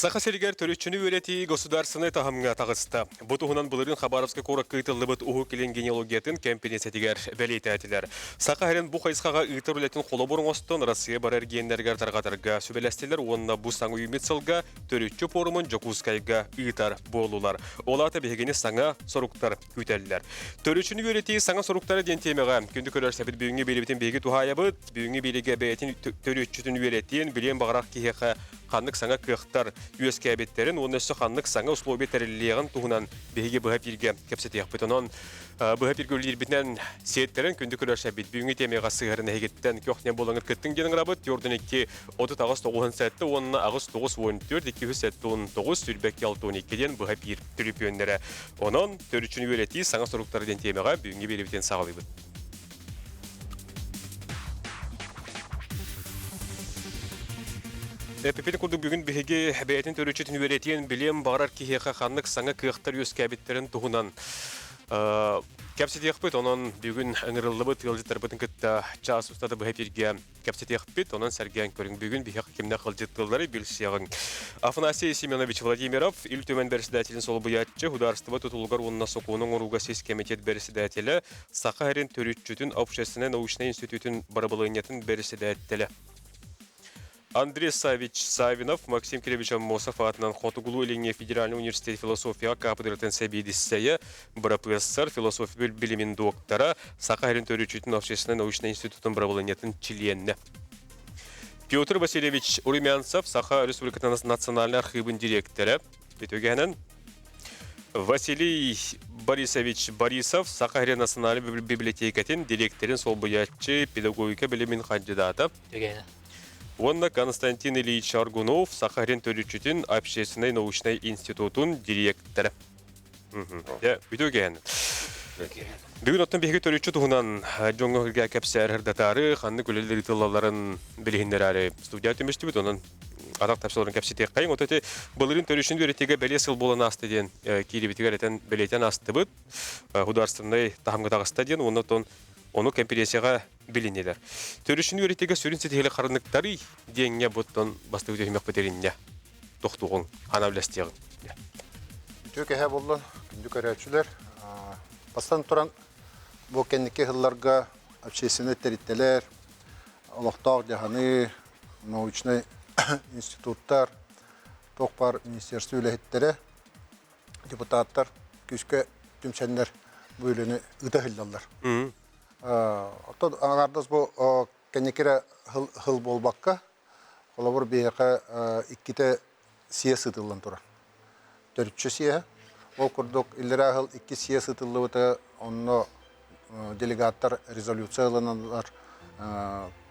Саха сиригэр төрүччүнү үөрэтии государственнай таһымҥа таҕыста. Бу туһунан былырыын Хабаровскай куоракка ыытыллыбыт Уһук Илин генеалогиятын кэмпириэнсийэтигэр бэлиэтээтилэр. Саха сирин бу хайысхаҕа ыытар үлэтин холобур оҥостон Россия бары эргиэннэригэр тарҕатарга сүбэлэстилэр уонна бу саҥа үүммүт сылга төрүччү пуорумун Дьокуускайга ыытар буоллулар. Ол аата биһигини саҥа соруктар күүтэллэр. Төрүччүнү үөрэтии саҥа соруктара диэн тиэмэҕэ күндү көрөр бүгүҥҥү биэриибитин биһиги туһаайабыт. Бүгүҥҥү биэриигэ бэйэтин төрүччүтүн үөрэтиэн, билиэн баҕарар киһиэхэ ханнык саҥа кыахтар үөскээбиттэрин уонна өссө ханнык саҥа условия тэриллиэҕин туһунан биһиги быһа эфиргэ кэпсэтиэхпит. Онон быһа эфиргэ үлэлиирбитинэн сиэттэрэн күндү көрөөччүлэрбит бүгүҥҥү тиэмэҕэ сыһыарын эһигиттэн көхнө буолаҥҥыт кыттыҥ диэн ыҥырабыт. 42 38 97 уонна 8 9 14 279 22 62 диэн быһа эфир түлүпүөннэрэ. Онон төрүччүнү үөрэтии саҥа соруктара диэн тиэмэҕэ бүгүҥҥү биэриибитин саҕалыыбыт. Эппиппит курдук бүгүн биһиги бэйэтин төрүччүтүн үөрэтиэн, билиэн баҕарар киһиэхэ ханнык саҥа кыахтар үөскээбиттэрин туһунан кэпсэтиэхпит. Онон бүгүн ыҥырыллыбыт ыалдьыттарбытын кытта чаас устата быһа эфиргэ кэпсэтиэхпит. Онон сэргээн көрүҥ. Бүгүн биһиэхэ кимнээх ыалдьыттыыллары билсиэҕиҥ. Афанасий Семенович Владимиров, Ил Түмэн бэрэссэдээтэлин солбуйааччы, Судаарыстыба тутулугар уонна сокуону оҥорууга сис кэмитиэт бэрэссэдээтэлэ, Саха сирин төрүччүтүн общественнай-научнай институтун бырабылыанньатын бэрэссэдээтэлэ. Андрей Савич Савинов, Максим Кириллович Аммосов аатынан Хотугулуу-Илиҥҥи федеральнай университет философияҕа кафедратын сэбиэдиссэйэ, бырапыассар, философия билимин доктора, Саха сирин төрүччүтүн общественнай-научнай институтун бырабылыанньатын чилиэнэ. Петр Васильевич Румянцев, Саха Республикатын национальнай архыыбын дириэктэрэ. Үтүгэнэн Василий Борисович Борисов, Саха сирин национальнай библиотекатын дириэктэрин солбуйааччы, педагогика билимин кандидата. Уонна Константин Ильич Аргунов, Саха сирин төрүччүтүн общественнай научнай институтун дириэктэрэ. Дьэ, үтүө Бүгүн оттон биһиги төрүччү туһунан дьоҥҥо кэргэ кэпсээр ырдатаары, ханнык үлэлэр ыытыллалларын билиһиннэрээри студия түмүстүбүт. Онон атах тапсаларын кэпсэтиэххэйиҥ. Ото ити былырыын төрүччүн үөрэтиигэ бэлиэ сыл буолан ааста диэн киирибитигэр этэн бэлиэтэн аастыбыт. Художественнай таһымҥа таҕыста диэн уонна оттон ону кэмпириэсийэҕэ билиннилэр. Төрүччүн үөрэтиигэ сүрүн ситиһили харыныктарый диэҥҥэ буттан бастакы түһүмэхпит ириннэ. Тохтуоҕуҥ, хана үлэстиэҕиҥ. Үтүө кэһэ буоллун, күндү көрөөччүлэр. Бастан туран, бу кэнники сылларга общественнай тэрилтэлэр, олохтоох дьаһаныы, научнай институттар, туох баар министерство үлэһиттэрэ, депутаттар күүскэ түмсэннэр бу үлэни ыыта сылдьаллар. Оттон аҥаардас бу кэнники эрэ сыл буолбакка, холобур, биһиэхэ иккитэ съезд ыытыллан турар. Төрүччү съеһэ. Ол курдук иллэрээ сыл икки съезд ыытыллыбыта, онно делегаттар резолюция ылыналлар,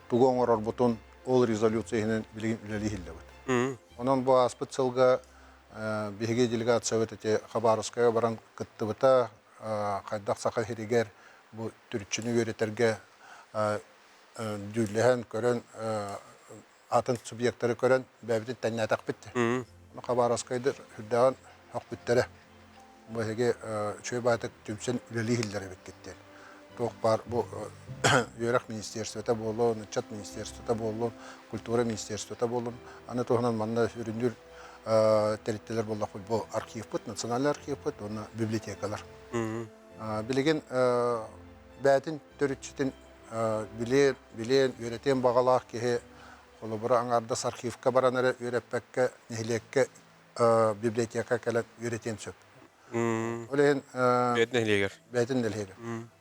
тугу оҥорорбутун ол резолюция иһинэн билигин үлэлии иһиллэбит. Онон бу ааспыт сылга биһиги делегациябыт ити Хабаровскайга баран кыттыбыта, хайдах Саха сиригэр бу төрүччүнү үөрэтэргэ дьүүллэһэн, көрөн, атын субъектары көрөн бэйэбитин тэҥнээтэхпит. Хабаровскайдар сүрдээҕин өхпүттэрэ. Бу эһиги үчүгэй баайтык түмсэн үлэлии иһиллэр эбиккит диэн. Туох баар бу үөрэх министерствота буоллун, ыччат министерствота буоллун, культура министерствота буоллун, аны туһунан манна сүрүннүүр тэрилтэлэр буоллахпыт бу архивпыт, национальный архивпыт уонна библиотекалар. Билигин бэйэтин төрүччүтүн билиэн, билиэн, үөрэтиэн баҕалаах киһи холобура аҥаардас архивка баран эрэ үөрэппэккэ нэһилиэккэ библиотека кэлэн үөрэтиэн сөп. Ол иһин Бэйэтин нэһилиэгэр. Бэйэтин нэһилиэгэр.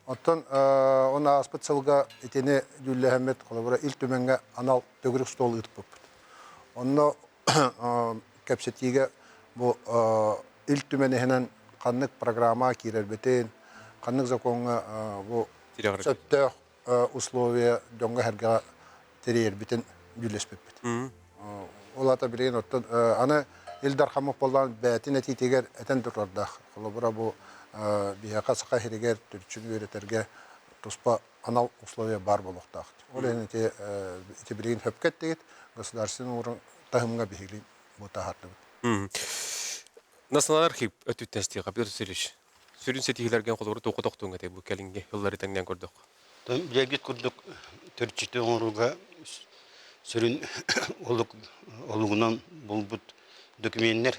Оттон он ааспыт сылга итини дьүүллэһэммит холобура Ил Түмэҥҥэ анал төгүрүк стол ыытпыппыт. Онно кэпсэтиигэ бу Ил Түмэн иһинэн ханнык программа киирэрбитин, ханнык закоҥҥа бу сөптөөх условия дьоҥҥо-сэргэҕэ тэрийэрбитин дьүүллэспиппит. Ол аата билигин оттон аны Ил Дархаммыт буоллаҕына бэйэтин этиитигэр этэн турардаах. Холобура бу биһиэхэ Саха сиригэр төрүччүнү үөрэтэргэ туспа анал условия баар буолуохтаах. Ол иһин ити ити билигин сөпкө эттигит, государственный уровень таһымҥа биһиги бу таһаардыбыт. Национальный архив өттүттэн истиэхэ, Петр Васильевич. Сүрүн ситиһиилэргин холобур туохха тохтууҥ этэй бу кэлиҥҥи ыллары тэҥнээн көрдөх. Билэргит курдук төрүччүтү оҥорууга сүрүн олук олугунан булбут документнэр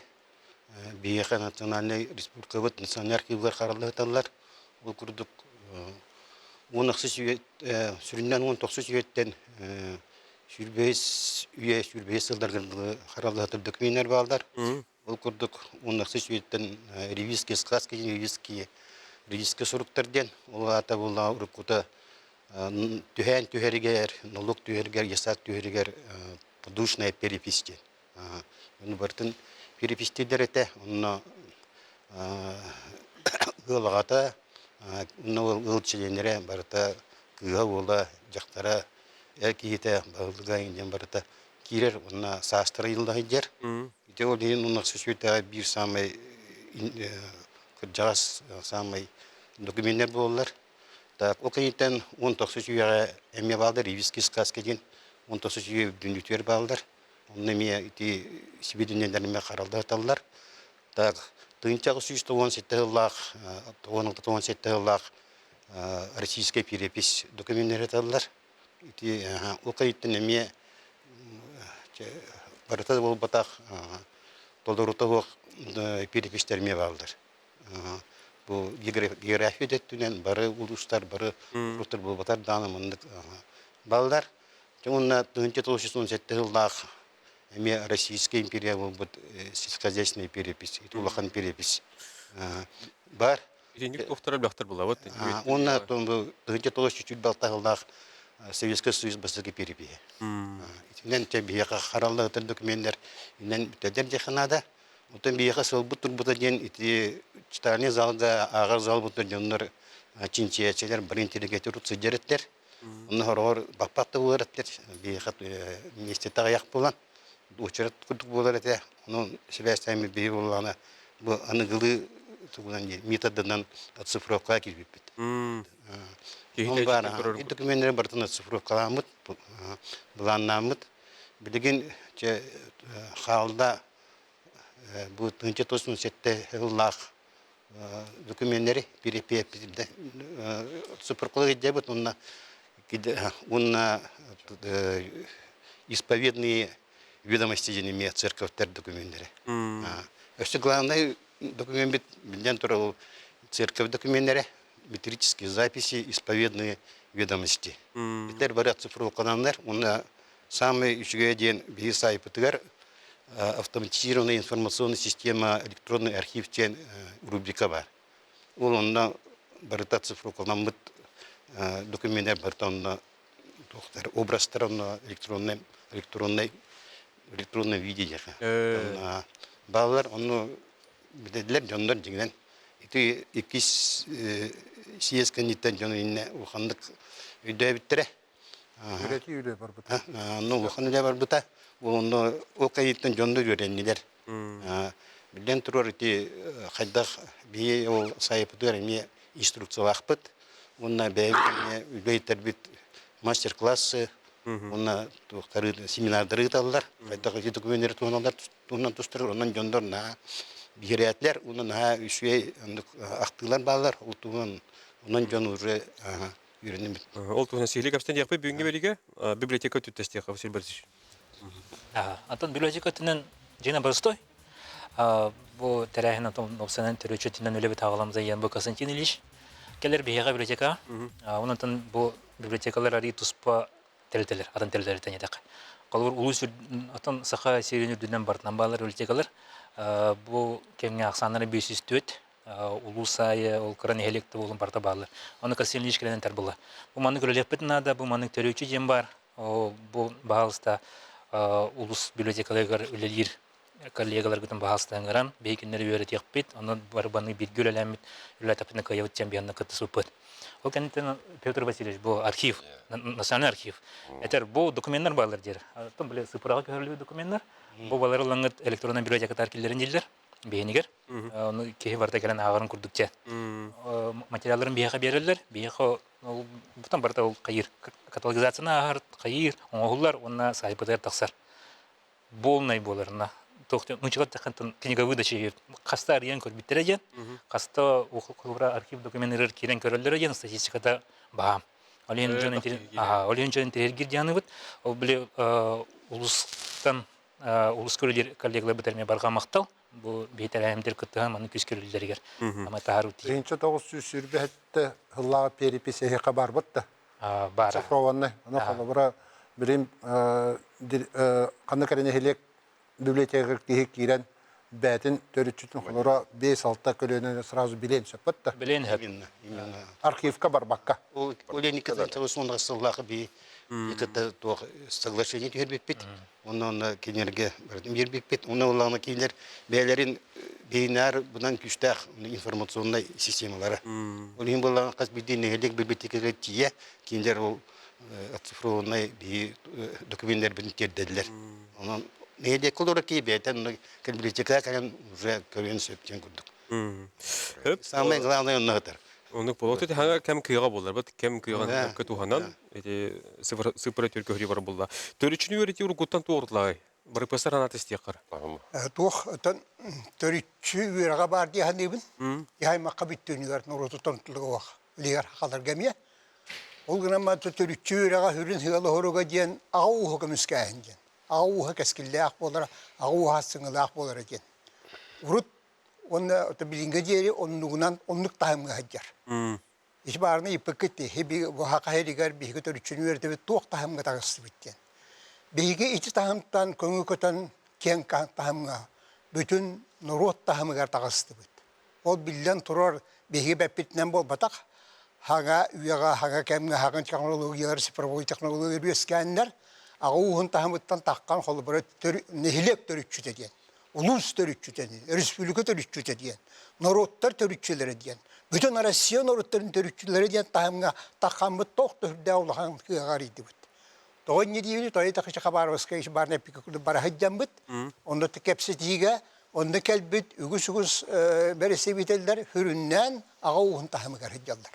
биһиэхэ национальнай республикабыт национальнай архивыгар харалла сыталлар. Ол курдук 10 үйэ сүрүннээн 19 үйэттэн 25 үйэ 25 сылларга дылы харалла сытар документнэр бааллар. Ол курдук 10 үйэттэн ревизские сказки, ревизские ревизские суруктар диэн ол аата буоллаҕа уруккута түһээн түһэригэр, налог түһэригэр, ясак түһэригэр подушная перепись диэн. Ону барытын перепистиирдэр этэ. Онно ыал аҕата, онно ыал чилиэннэрэ барыта кыыһа, уола, дьахтара, эр киһитэ, баһылыга диэн барыта киирэр уонна саастара ыйылла сылдьар. Ити ол иһин уннахсы сүүйтэҕэ биир саамай кырдьаҕас саамай документнэр буолаллар. Так, ол кэнниттэн 19 үйэҕэ эмиэ бааллар Ривизский сказка диэн 19 үйэ үрдүнүтүгэр бааллар. Онно эмиэ ити сибидинньэлэр эмиэ харалдаталлар. Так, 1897 сыллаах, 1697 сыллаах российская перепись документнары ыталлар. Ити ол кэнниттэн эмиэ барыта буолбатах толорута суох переписьтэр эмиэ бааллар. Бу география да өттүнэн бары улуустар, бары улуустар буолбатар даҕаны маннык бааллар. Уонна 1917 сыллаах эмиэ Российская империя буолбут сельскохозяйственная перепись, ити улахан перепись бар. Итинник туохтара элбэхтэр булабыт. Уонна 1946 сыллаах Советский Союз бастакы перепиһэ. Итинэн биһиэхэ харалла сытар документар инэн бүтэллэр диэххэ наада. Оттон биһиэхэ сылбыт турбута диэн ити читальный залга ааҕар залбытыгар дьоннор чинчийээччилэр бары интеллигенттэр сылдьар эттэр. Онно сороҕор баппат да буолар эттэр. Биһиэхэ миэстэтэ аҕыйах буолан уочарат курдук буолар этэ. Онон сибээстээммит биһи буоллаҕына бу аныгылыы тугунан диир методынан оцифровкаҕа киирбиппит. Онон баар докуменнары барытын оцифровкалааммыт, былааннааммыт. Билигин чэ хаалда бу 1997 сыллаах докуменнары перепиэппитин цифровкалык илдьэбит уонна уонна исповедные ведомости диэн эмиэ церковьтар докуменнары. Өссө главный документ биллэн турар ол церковь докуменнары, метрические записи, исповедные ведомости. Итер бары оцифровкаланнар уонна Самый үчүгэйэ диэн биһиги саайпытыгар автоматизированная информационная система электронный архив диэн рубрика бар. Ол онно барыта цифровкаламмыт документтар барыта онно туохтар образтар онно электронный электронный электронный виде диэхэ. Баалар онно билэллэр дьоннор дьиҥинэн ити иккис съезд кэнниттэн дьон иннэ улаханнык өйдөөбүттэрэ. Үлэтии үлэ барбыта. Ну, улахан үлэ барбыта. Онно ол кэнниттэн дьоннор үөрэннилэр. Биллэн турар ити хайдах биһи ол сайыппытыгар эмиэ инструкциялаахпыт. Уонна бэйэбит эмиэ үлэһиттэрбит мастер-классы уонна туохтары семинардары ыыталлар. Хайдах ити докуменнары туһаналлар туһунан тустар онон дьоннор наһаа биһирээтилэр уонна наһаа үчүгэй оннук ахтыылар бааллар. Ол туһунан онон дьон уже үөрэнним. Ол туһунан сиһилии кэпсэтэн диэхпит бүгүҥҥү бэлигэ библиотека түттэстиэххэ Василий Борисович. Антон библиотека өттүнэн дьиҥэ боростой. Бу тэрээһин антон опсанан төрүччүтүнэн үлэбит аҕаламза Ян бу Константин Ильич кэлэр биһиэхэ библиотека. Онон бу библиотекалар арыы туспа тэрилтэлэр, атын тэрилтэлэртэн этэх. Холобур, улуус атын Саха сирин үрдүнэн барытынан баалар библиотекалар. Бу кэмҥэ ахсааннара 504 улуус аайы ол кыра нэһилиэк да буолун барыта бааллар. Ону Константин Ильич кэлэн этэр буолла. Бу маннык үлэлиэхпит наада, бу маннык төрүччү диэн баар. Бу баһаалыста улуус библиотекаларыгар үлэлиир коллегаларгытын баһаалыста ыҥыран, биһи кинилэри үөрэтиэхпит, онон бары баны бииргэ үлэлээммит, үлэлээтэхпитинэ кыайабыт диэн биһиэннэ кыттысыппыт. Ол кэнниттэн Петр Васильевич бу архив, национальный архив. Этэр бу документтар бааллар диэр. Оттон били сыпыраҕа көһөрүллүбүт документтар. Бу балары ылаҥҥыт электронный библиотекатар киллэрин дииллэр. Биһинигэр. Ону киһи барыта кэлэн ааҕарын курдук дьэ. Материалларын биһиэхэ биэрэллэр. Биһиэхэ бутан барыта ол хайыыр. Каталогизацияны ааһар, хайыыр, оҥоһуллар уонна саайбытыгар тахсар. Полный буолар на нуччалар таххантан книга выдачи хаста арыйан көрбүттэрэ диэн, хаста холобура архив докуменнарыгар киирэн көрөллөрө диэн статистиката баһаам. Ол иһин дьон ол иһин дьон интэриэһиргиир дианыбыт. Ол били улустан улус көрүлэр коллегаларбыт эмиэ барҕа махтал. Бу биһитэрээһимдэр кыттыһан маннык күс көрүллэригэр ама таһаарыы 1927 сыллааҕы перепись эһиэхэ барбыт да? Баара. Цифрованный. Ону холобура билим ханнык эрэ нэһилиэк библиотекаҕа киһи киирэн бээтин төрүччүтүн холоро 5-6 көлүөнэни сразу билиэн сөп да? Билиэн сөп. Именно, именно. Архивка барбакка. Ол Леникка сыллаах би кытта туох соглашение түһэрбиппит. Онно кинилэргэ барытын биэрбиппит. Онно ыллаҕына кинилэр бэйэлэрин бейнаар бунан күүстээх информационнай системалара. Ол иһин буоллаҕына хас биирдии нэһилиэк библиотекатыгар тиийэ кинилэр ол оцифрованнай биһи документарбытын тиэрдэллэр. Онон нэһилиэккэ олорор киһи бэйэтэ библиотекаҕа кэлэн уже көрүөн сөп диэн курдук. Самое главное онно сытар. Оннук буолуо. Ити хаҥа кэм кыаҕа буолар. Бут кэм кыаҕын туһанан ити цифра түркөһүрүү бар булла. Төрүччүнү үөрэтии уруккуттан туорутлагай. Бырыппасар анаат истиэххэр. Туох отон төрүччү үөрэҕэ баар дии саныыбын. Аймакка бүттүүнүгэр норуоту тонтулуга үлигэр хахаларга эмиэ. Ол гынан баран төрүччү үөрэҕэ сүрүн сыала соруга диэн аҕа ууһа көмүскээһин диэн. Аҕа ууһа кэскиллээх буолара, аҕа ууһа сыҥылаах буолара диэн. Урут уонна билиҥҥэ диэри оннугунан оннук таһымҥа сылдьар. Ити баарына ыйыппыккыт дии, бу саха сиригэр биһиги төрүччүнү үөрэтэбит туох таһымҥа таҕыстыбыт диэн. Биһиги ити таһымтан көҥү көтөн киэҥ таһымҥа бүтүн норуот таһымыгар таҕыстыбыт. Ол биллэн турар биһиги бэппитинэн буолбатах, хаҥа үйэҕэ, хаҥа кэмҥэ хаҥа технологиялар, цифровой технологиялар үөскээннэр аҕа ууһун таһымыттан таххан холобура нэһилиэк төрүччүтэ диэн улуус төрүччүтэ диэн, республика төрүччүтэ диэн, норуоттар төрүччүлэрэ диэн, бүтүн Россия норуоттарын төрүччүлэрэ диэн таһымҥа таххаммыт туох да сүрдээх улахан кыаҕа арыйдыбыт. Тоҕо инньэ диибин, тоҕо тахыча Хабаровскай барна бара сылдьаммыт, онно кэпсэтиигэ онно кэлбит үгүс-үгүс бэрэстэбиитэллэр сүрүннээн аҕа ууһун таһымыгар сылдьаллар.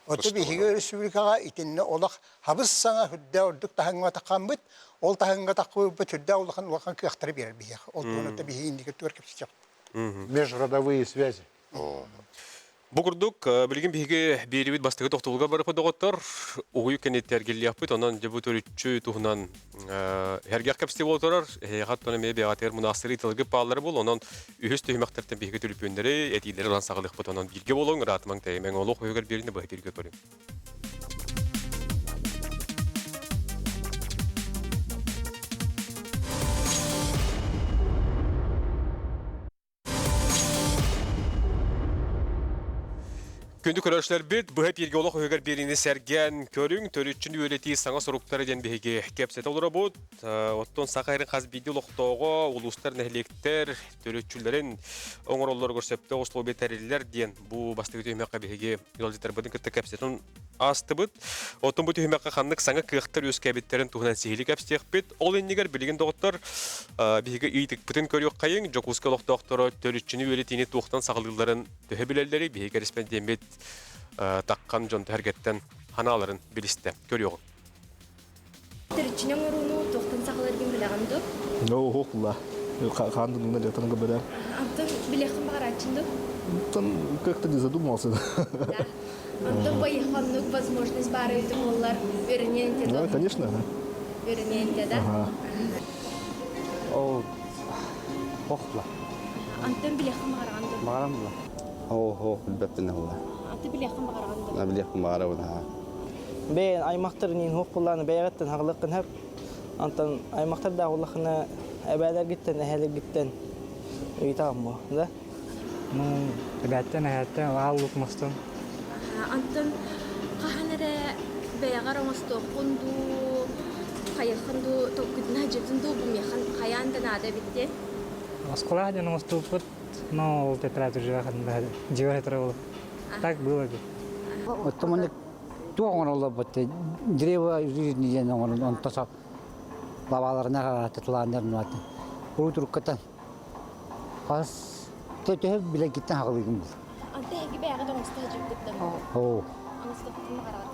Оту биһиги республикаҕа итиннэ олох хабыс саҥа үрдээх үрдүк таһыҥҥа таххаммыт, ол таһыҥҥа таххыбыппыт үрдээх улахан улахан кыахтары биэрэр биһиэхэ. Ол туһунан биһиги инники өттүгэр кэпсэтиэхпит. Межродовые связи. Бу курдук, билигин биһиги биэрибит бастакы тохтобулга барыппыт доҕоттор, уһуйу кэнниттэн эргиллиэхпит, онон дьэ бу төрүччү туһунан сэргэх кэпсэтии буола турар. Эһиэхэ оттон эмиэ бэйэҕитигэр мунаастырыы тылгы пааллары бул, онон үһүс түһүмэхтэртэн биһиги түлүпүөннэри, этиилэри ылан саҕалыахпыт. Онон бииргэ буолуҥ, ыраатымаҥ тэйимэҥ, олох үһүгэр биэрини быһа бииргэ көрүҥ. Күндү көрөөччүлэрбит, быһа эпииргэ олох үһүгэр биэриини сэргээн көрүҥ, төрүччүнү үөрэтии саҥа суруктара диэн биһиги кэпсэтэ олоробут. Оттон Саха сирин хас биирдии олохтооҕо, улуустар, нэһилиэктэр төрүччүлэрин оҥороллоругар сөптөөх условия тэриллэр диэн бу бастакы түһүмэххэ биһиги ыалдьыттарбытын кытта кэпсэтэн аастыбыт. Оттон бу түһүмэххэ ханнык саҥа кыахтар үөскээбиттэрин туһунан сиһилии кэпсиэхпит. Ол иннигэр билигин доҕоттор биһиги ыйытыкпытын көрүөххэйиҥ. Дьокуускай олохтоохторо төрүччүнү үөрэтиини туохтан саҕалыылларын төһө билэллэрий? Биһиги кэрэспэндиэммит таххан дьон түһэргэттэн ханааларын билистэ. Көрүөҕүҥ. Төрүччүнү оҥорууну туохтан саҕалыыргын билэҕин дуу? Оһуохла. Хаан дунна дьатан гыбыда. Антон билиэххин баҕарааччын дуу? Антон как-то не задумался. Да. Антон поехал возможность баар эбитэ буоллар үөрэниэн этэ Да, конечно. Үөрэниэн этэ да? Ага. Ол хохла. Антон билиэххин баҕараҕын дуу? Баҕарам була. Оо, билбэппин алла. Аты билиэххин баҕараҕын дуу? Билиэхпин баҕарабын аха. Бэйэн аймахтарыныын суох буоллаҕына бэйэҕиттэн хаҕылыаххын сөп. Онтон аймахтардаах буоллаххына эбээлэргиттэн, эһээлэргиттэн ыйытаҕын буо, да? Ну, эбээттэн, эһээттэн аал лук мастан. Антон хаһан эрэ бэйэҕэр оҥостуоххун дуу, хайыаххын дуу, толкуйдана сылдьыбытын дуу, бу миэхэ хайаан да наада эбит диэн? Оскуолаҕа диэн оҥостубуппут, но ол тетрадь уже дьиэҕэ сытара буолуо. Так было бы. Оттон маннык туох оҥороллор древо жизни диэн оҥорон онто сап лабааларына хараатытылааннар урут-уруккатан хас төһө билэргиттэн хаҕылыыгын бул. Анта эһиги бэйэҕит оҥосто сылдьыбыккыттан Оо. оҥостоххутун баҕараҕыт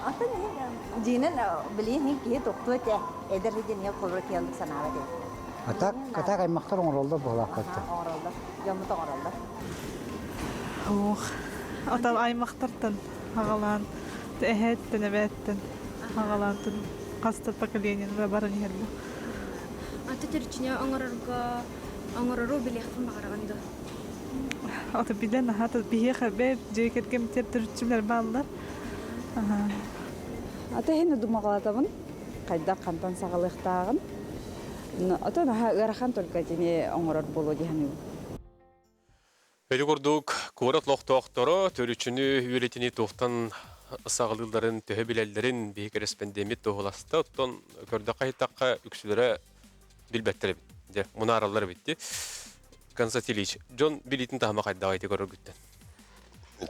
Антон дьиҥинэн билигин киһи тохтуо этэ эдэр диэн холоро киһи санаабат этэ. А так, а так аймахтар оҥороллор буолаахпатта. Оҥороллор. Дьоммут оҥороллор. Ох, отал аймахтартан аҕалаан, эһээттэн, эбээттэн аҕалаан хас да поколениены баран иһэр бу. Аты төрүччүнү оҥорорго оҥорору билиэххин баҕараҕын дуо? Ото билэн аһа биһиэхэ бэйэ дьиэ кэргэммитигэр төрүччүлэр бааллар. Ата иһин думаҕалатабын хайдах хантан саҕалыахтааҕын. Отон аһа ыарахан только итини оҥорор буолуо дии саныыбын. Ити курдук, куорат олохтоохторо төрүччүнү үөрэтини туохтан саҕалыылларын төһө билэллэрин биһи кэрэспэндиэммит туоһуласта. Оттон көрдөххө-иһиттэххэ, үксүлэрэ билбэттэр эбит. Дьэ, мунаараллар эбит дии. Константин Ильич, дьон билиитин таһыма хайдаҕый ити көрөргүттэн?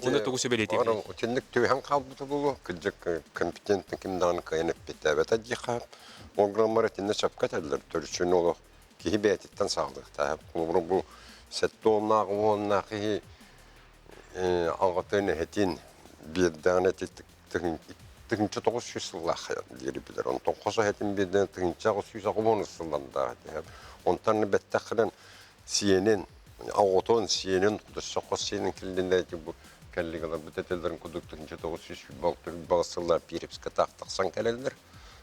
Уонна тугу сүбэлиэтиҥ? Итинник түһэн хаалбыта буолуо. Кырдьык, компетентный ким даҕаны кыайан эппиэттээбэтэ диэххэ. Ол гынан баран итиннэ сөпкө этэллэр. Төрүччүнү олох киһи бэйэтиттэн саҕалыахтаах. Холобура, бу сэттэ уоннаах уоннаах киһи аҕатын эһэтин биэрдэҕинэ 1900 сыллаах диэри билэр. Онтон хос эһэтин биэрдэҕинэ 1880 сыллардаах этэ. Онтон бэттэххинэн сиэнин, оҕотун, сиэнин, өссө хос сиэнин киллинэ бу кэллигэлэр бу тэтэллэрин курдук 1926 сыллар Пирепскэ тахсан кэлэллэр.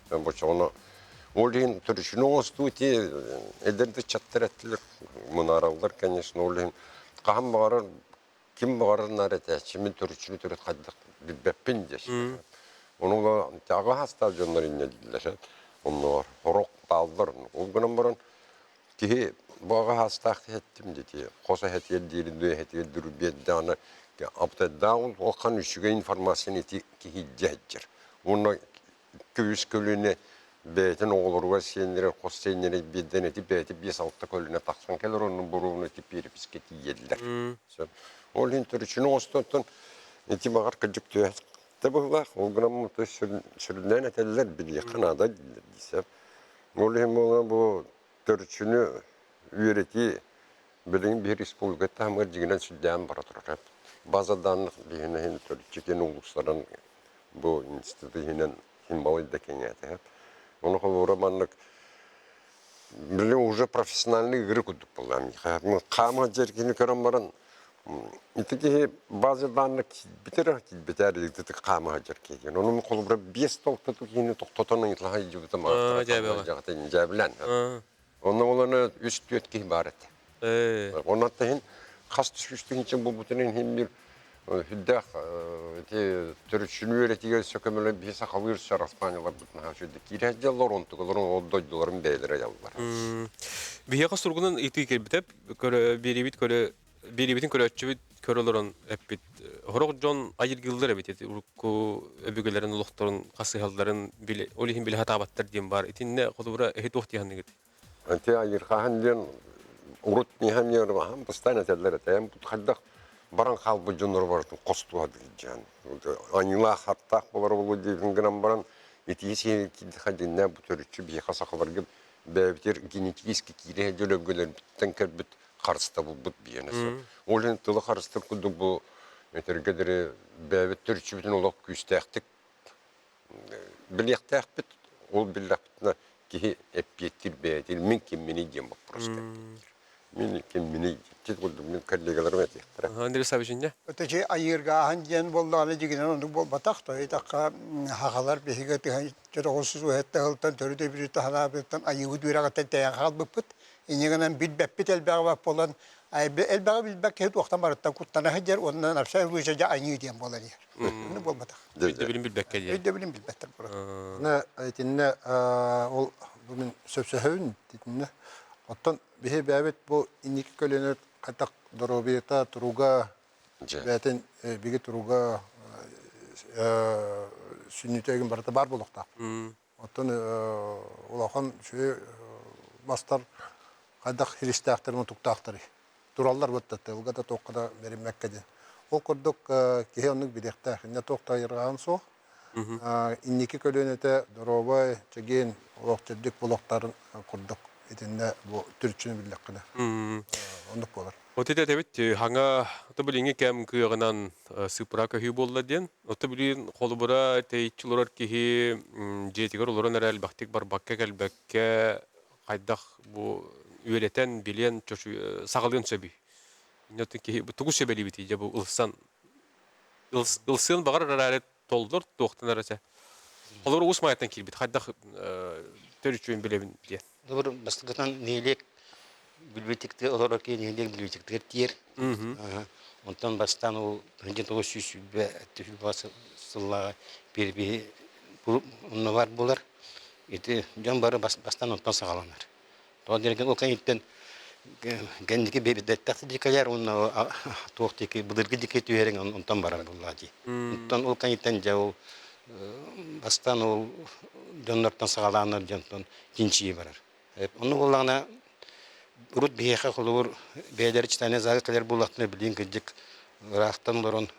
Бочоҕуна Ол иһин төрүччүнү оҥостуу ити эдэр ыччаттар эттилэр, мунаараллар, конечно, ол иһин хаһан баҕарар ким баҕарар наар этээччи мин төрүччүнү төрүт хайдах билбэппин диэччи. Ону ыла аҕа саастаах дьоннор инньэ дииллэр. Оннугар сорох бааллар. Ол гынан баран киһи бу аҕа саастаах киһи эттим дии хос эһэтигэр диирин дуу эһэтигэр дуу биэрдэҕинэ аптайдаах улахан үчүгэй информацияны ити киһи илдьэ сылдьар. Уонна Көбүс көлүөнэ бэйэтин оҕолоругар сиэннэрэ, хос сиэннэрэ биирдэн эти бэйэтэ биэс-алта көлүөнэ тахсан кэлэр онно боруобуна ити перепискэ тиийэллэр. Ол иһин төрүччүнү оҥостонтон ити баҕар кырдьык түһэ быһыылаах. Ол гынан сүрүннээн этэллэр билиэххэ наада дииллэр дии Ол иһин буолан бу төрүччүнү үөрэтии билигин биһи республика таһымыгар дьиҥинэн сүрдээн бара турар. База данных биһин иһин төрүччү киэн улуустарын бу институт иһинэн син балай да кэҥээтэ. Ону холобура маннык билигин уже профессиональный игры курдук буолла. Хаама дьэргини көрөн баран ити киһи база данных киирбитэр киирбитэр итик хаама сылдьар киһи. Ону холобура биэс толтоту киһини тохтотон ыйыталаһа илдьибитим дьээбилэн. Онно олону үс-түөрт киһи баар этэ. Онон иһин хас түспүстүн булбутун иһин бир сүрдээх ити төрүччүнү үөрэтигэ өссө көмөлөөн биһи сахалыы өрсөр аспаанньаларбыт наһаа үчүгэй киирэ сылдьаллар онтукаларын ол дойдуларын бэйэлэрэ айаллар. Биһиэхэ суругунан ыйытыы кэлбитэ көрө биэриибит көрө биэриибитин көрөөччүбүт көрө олорон эппит сорох дьон айыргыыллар эбит ити урукку өбүгэлэрин олохторун хасыһалларын биле ол иһин билэ сатаабаттар диэн баар итиннэ холобура эһи туох дии саныыгыт Ити айырҕаһын диэн урут миэхэ эмиэ бастаан этэллэр этэ эн хайдах баран хаалбыт дьоннору барытын хостуо диэн аньыылаах аттаах буолар буолуо диэбитин гынан баран итии сиһи киирдэххэ дьиннээх бу төрүччү биһиэхэ сахаларга бэйэбитигэр генетически киирэ сылдьар өбүгэлэрбиттэн кэлбит харыстабылбыт биэнэ. Ол иһин тылы харыстыыр курдук бу этэргэ диэри бэйэбит төрүччүбүтүн олох күүстээхтик билиэхтээхпит. Ол биллэхпитинэ киһи эппиэттиир бэйэтин мин кимминий диэн боппуруоска эппиэттиир. Мин кимминий диэн курдук мин коллегаларым этиэхтэрэ. Андрей Саввич инньэ? Өтөчи айыыргааһын диэн буоллаҕына дьигинэн оннук буолбатах. Тоһуйтахха хахалар биһиги тыһын 937 сылтан төрүт өбүрү таһанаабыттан айыыбыт үөрэҕиттэн тэйэн хаалбыппыт. Инньэ гынан билбэппит элбэҕи бап буолан, элбэҕи билбэт киһи туохтан барыттан куттана сылдьар уонна на всякий случай дьэ аньыы диэн буолар иһэр. Оннук буолбатах. Өйдөбүлүн билбэккэ диэн. Өйдөбүлүн билбэттэр буолар. Аны итиннэ ол бу мин сөпсөһөбүн итиннэ. Оттон биһи бэйэбит бу инники көлүөнэ хайдах доруобуйата туруга бэйэтин биги туруга сүнньүтэ барыта баар буолуохтаах. Оттон улахан үчүгэй мастар хайдах хиристээхтэрин утуктаахтарый? Тураллар бытта тылга да туохха да бэриммэккэ диэн. Ол курдук киһи оннук билиэхтээх. Инньэ туох да айырҕаан суох. Инники көлүөнэтэ доруобай, чэгиэн, олох чэбдик буолуохтарын курдук итиннэ бу төрүччүнү биллэххинэ оннук буолар. Вот это этэбит хаҥа ото билиҥҥи кэм кыаҕынан сыыппара көһүү буолла диэн. Ото билигин холобура тэйиччи олорор киһи дьиэтигэр олорон эрэ элбэхтик барбакка кэлбэккэ хайдах бу үөрэтэн билиэн саҕалыан сөбүй? Инньэ киһи тугу сөбэлиибитий дьэ бу ылсан ылсыан баҕарар эрээри толлор туохтан эрэ Холобура Уус Маайаттан киирбит хайдах. Төрүччүн билэбин диэн. Добур бастакытынан нэһилиэк библиотекатыгар олорор киһи нэһилиэк библиотекатыгар тиийэр. Онтон бастаан ол 1920 сыллааҕы перепиһи онно бар буолар. Ити дьон бары бастаан онтон саҕаланар. Тоҕо диэн ол кэнниттэн кэнники биэрдэттэх дикэлэр уонна туох диэки былыргы диэки түһэриҥ онтон барар буоллаҕа дии. Онтон ол кэнниттэн дьэ ол бастаан ол дьоннортон саҕалааннар дьонтон чинчийии барар. Онно буоллаҕына урут биһиэхэ холобур бэйэлэрэ читание залы кэлэр буоллахтарына билигин кырдьык ыраахтан олорон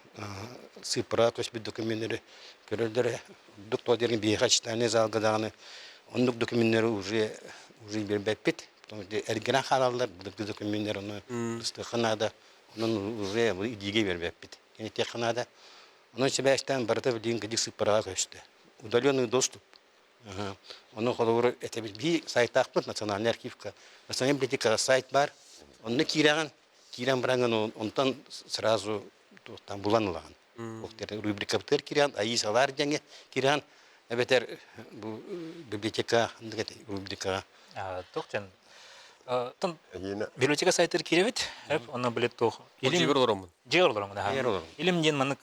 сыыппара көспүт докуменнары көрөллөрө ордук тоҕо диэн биһиэхэ читание залга даҕаны оннук докуменнары уже уже биэрбэппит эргинэн хаалаллар былыргы докуменнар ону быстыахха наада онон уже илиигэ биэрбэппит этиэххэ наада онон сибээстээн барыта билигин кырдьык сыыппараҕа көстө удаленный доступ Ону холобур этэбит биир сайтаахпыт национальный архивка национальный библиотекаҕа сайт баар онно киирэҕин киирэн бараҥын онтон сразу туохтан булан ылаҕын рубрикабытыгар киирэн аисалар диэҥҥэ киирэн эбэтэр бу библиотека рубрикаҕа туох диэн библиотека сайтыгар киирэбит онно билет туох дьиэбэр олороммун дьиэбэр олороммун илим диэн маннык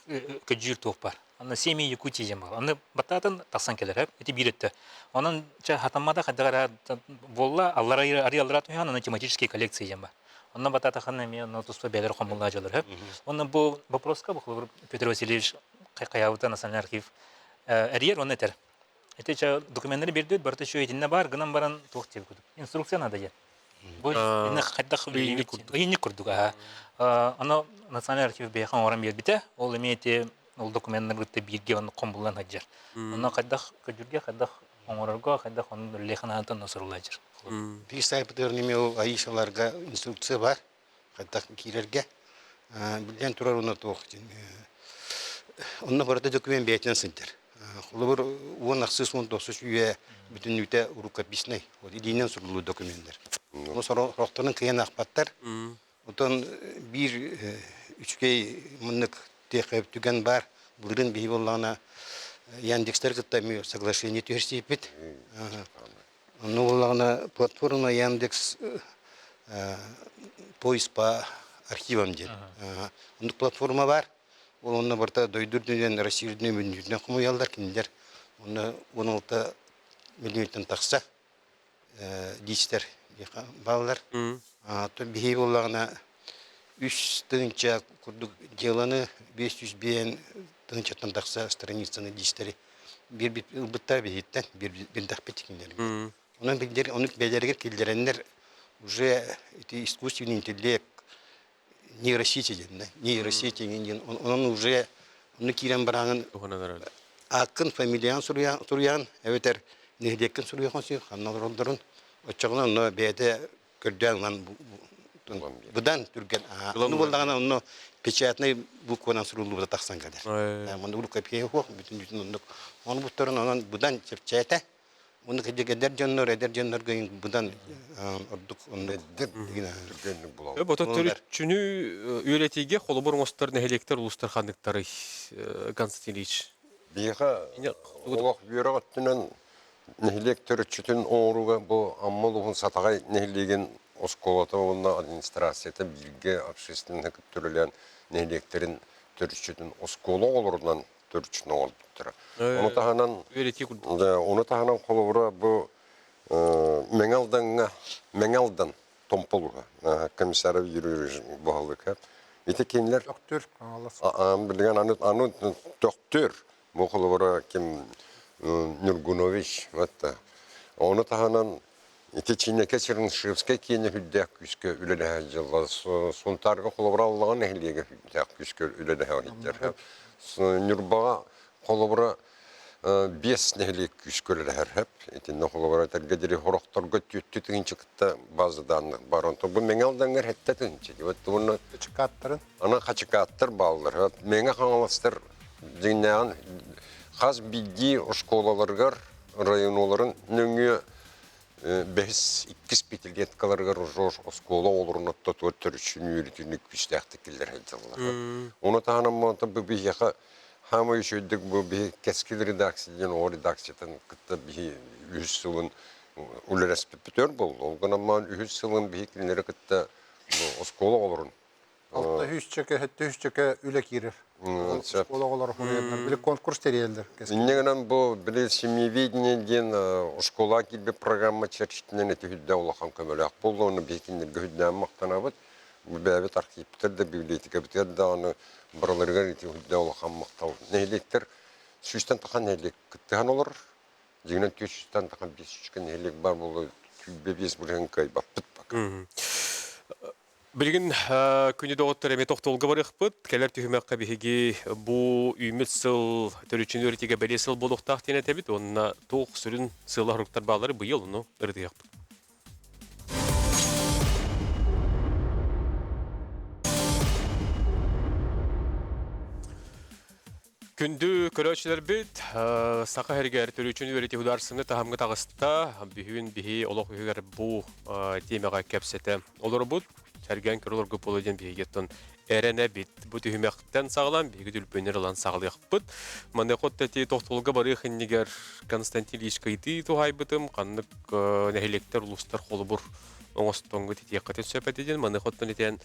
көдьүүр туох бар Аны семьи Якутии диэн баар. Аны баттаатын тахсан кэлэр, ити биир өттө. Онон чэ хатаммата хайдах эрэ буолла, аллара арый аллара түһэн, аны тематические коллекции диэн бар. Онно баттаатаххына эмиэ онно туспа бэйэлэр хомуллаа дьоллор. Онно бу вопроска бу холобур Петр Васильевич хайаабыта национальный архив эрийэр онно этэр. Ити чэ докуменнары биэрдибит, барыта үчүгэй итиннэ баар, гынан баран туох диэбит курдук. Инструкция надо диэн. Бу инне хайдах ыйынньык курдук аха. Оно национальный архив бэйэхэ оҥорон биэрбитэ. Ол эмиэ ити ол докуменнаргытта бииргэ онно хомуллан сылдьар. Онно хайдах көдьүргэ, хайдах оҥорорго, хайдах онно үлэлиэхин сурулла сылдьар. Биир сайтпытыгар эмиэ ол АИСаларга инструкция бар. Хайдах киирэргэ. Биллэн турар онно туох онно барыта документ бэйэтинэн сылдьар. Холобур, 10 19 үйэ бүтүннүүтэ рукописнай, вот илиинэн суруллуу докуменнар. Ону сорохторун кыайан аахпаттар. Оттон биир үчүгэй муннук тиэхэ түгэн баар. Былырыын биһи буоллаҕына Яндекстар кытта эмиэ соглашение түһэрсииппит. Онно буоллаҕына платформа Яндекс поиск по архивам диэн. Оннук платформа бар. Ол онно барыта дойду үрдүнэн, Россия үрдүнэн бүннүүтүнэн хомуйаллар кинилэр. Онно 16 миллионтан тахса диистэр бааллар. Биһиги буоллаҕына үс тыһыынча курдук дьыаланы 500 тыһыынчаттан тахса страницаны диистэри биэрбит ылбыттар биһиттэн биэрдэхпит кинилэргэ. Онон билдер ону бэйэлэригэр киллэрэннэр уже ити искусственный интеллект нейросети диэн нейросети диэн онон уже онно киирэн бараҥын ааккын фамилияҕын суруйаҕын эбэтэр нэһилиэккин суруйуоххун сөп ханна олороллорун оччоҕуна онно бэйэтэ көрдөөн ылан быдан түргэн ону буоллаҕына онно печатнай букванан суруллубута тахсан кэлэр онно рукопиһа суох бүтүн бүтүн оннук ону буттарын онон быдан чэпчээтэ Оннук эдэр дьоннор, эдэр дьоннорго быдан ордук оннук түргэнник булаллар. Бото төрүччүнү үөрэтиигэ холобур оҥостор нэһилиэктэр улуустар ханныктарый, Константин Ильич? Биһиэхэ олох үөрэх өттүнэн нэһилиэк төрүччүтүн оҥорууга бу Амма улууһун Сатаҕай нэһилиэгин оскуолата уонна администрацията бииргэ общественнай кытта үлэлээн нэһилиэктэрин төрүччүтүн оскуола оҕолорунан төрүччүтүн оҥорбуттара. Ону таһынан ону таһынан холобура бу Мэҥэ Алдаҥҥа Мэҥэ Алдан Томполуга комиссаров Юрий баһылыка ити кинилэр Төхтүр билигин аны аны Төхтүр бу холобура ким Нюргунович вот ону таһынан ити Чинэкэ Чернышевскай киэнэ үрдээх күүскэ үлэлэһэ дьылла Сунтаарга холобура Аллаҕа нэһилиэгэ үрдээх күүскэ үлэлэһэ иһиттэр Ньурбаҕа холобура биэс нэһилиэк күүскэ үлэлэһэр сөп. Итиннэ холобура этэргэ диэри сорохторго түөттүү тыһыынча кытта база данных бар. Онтон бу Мэҥэ Алдаҥҥар сэттэ тыһыынча. Вот уонна Хачыкааттарын? Аны хачыкааттар бааллар. Мэҥэ Хаҥаластар дьиҥнээҕин хас биирдии оскуолаларыгар районоларын нөҥүө бэһис иккис пятилеткаларыгар уже оскуола оҕолорун оттотугар төрүччүнү үөрэтүүнү күүстээхтик киллэрэ сылдьаллар. Ону таһынан маата бу биһиэхэ хаамай үчүгэйдик бу биһи Кэскил редакция диэн оҕо редакциятын кытта биһи үһүс сылын. Үлэлэспиппит өр буолла. Ол гынан маан үһүс сылын биһи кинилэри кытта оскуола оҕолорун Алта сүүсчэкэ, сэттэ сүүсчэкэ үлэ киирэр. Оскуола оҕолоро суруйаллар. Били конкурс тэрийэллэр. Инньэ гынан бу били семьеведение диэн оскуолаҕа киирбит программа чэрчитинэн ити үрдэ улахан көмөлөөх буолла. Ону биһи кинилэргэ үрдээн махтанабыт. Бу бэйэбит архивпытыгар да, библиотекабытыгар даҕаны барыларыгар ити үрдэ улахан махтал. Нэһилиэктэр сүүстэн тахан нэһилиэк кыттыһан олорор. Дьиҥинэн 400-тан тахан 500 нэһилиэк баар буолла 25 бырыһыан кыайбаппыт пока. Билигин күнү доҕоттор эмиэ тохтолго барыахпыт. Кэлэр түһүмэххэ биһиги бу үүммүт сыл төрүччүнү өрүтүгэ бэлиэ сыл буолуохтаах диэн этэбит уонна туох сүрүн сыала-соруктар бааллары быйыл ону ырытыахпыт. Күндү көрөөччүлэрбит, Саха сиригэр төрүччүнү үөрэтии художественнай таһымҥа таҕыста. Бүгүн биһи олох үһүгэр бу тиэмэҕэ кэпсэтэ олоробут. Сэргээн көрө олоргут буолуо диэн биһигиттэн эрэнэбит. Бу түһүмэхтэн саҕалаан биһиги түлпүөннэр ылан саҕалыахпыт. Маныаха эти тохтолго барыах иннигэр Константин Ильич ыйытыы туһаайбытым. Ханнык нэһилиэктэр, улуустар холобур оҥостоҥҥут итиэххитин сөп этэ диэн. Маныаха оттон итиэн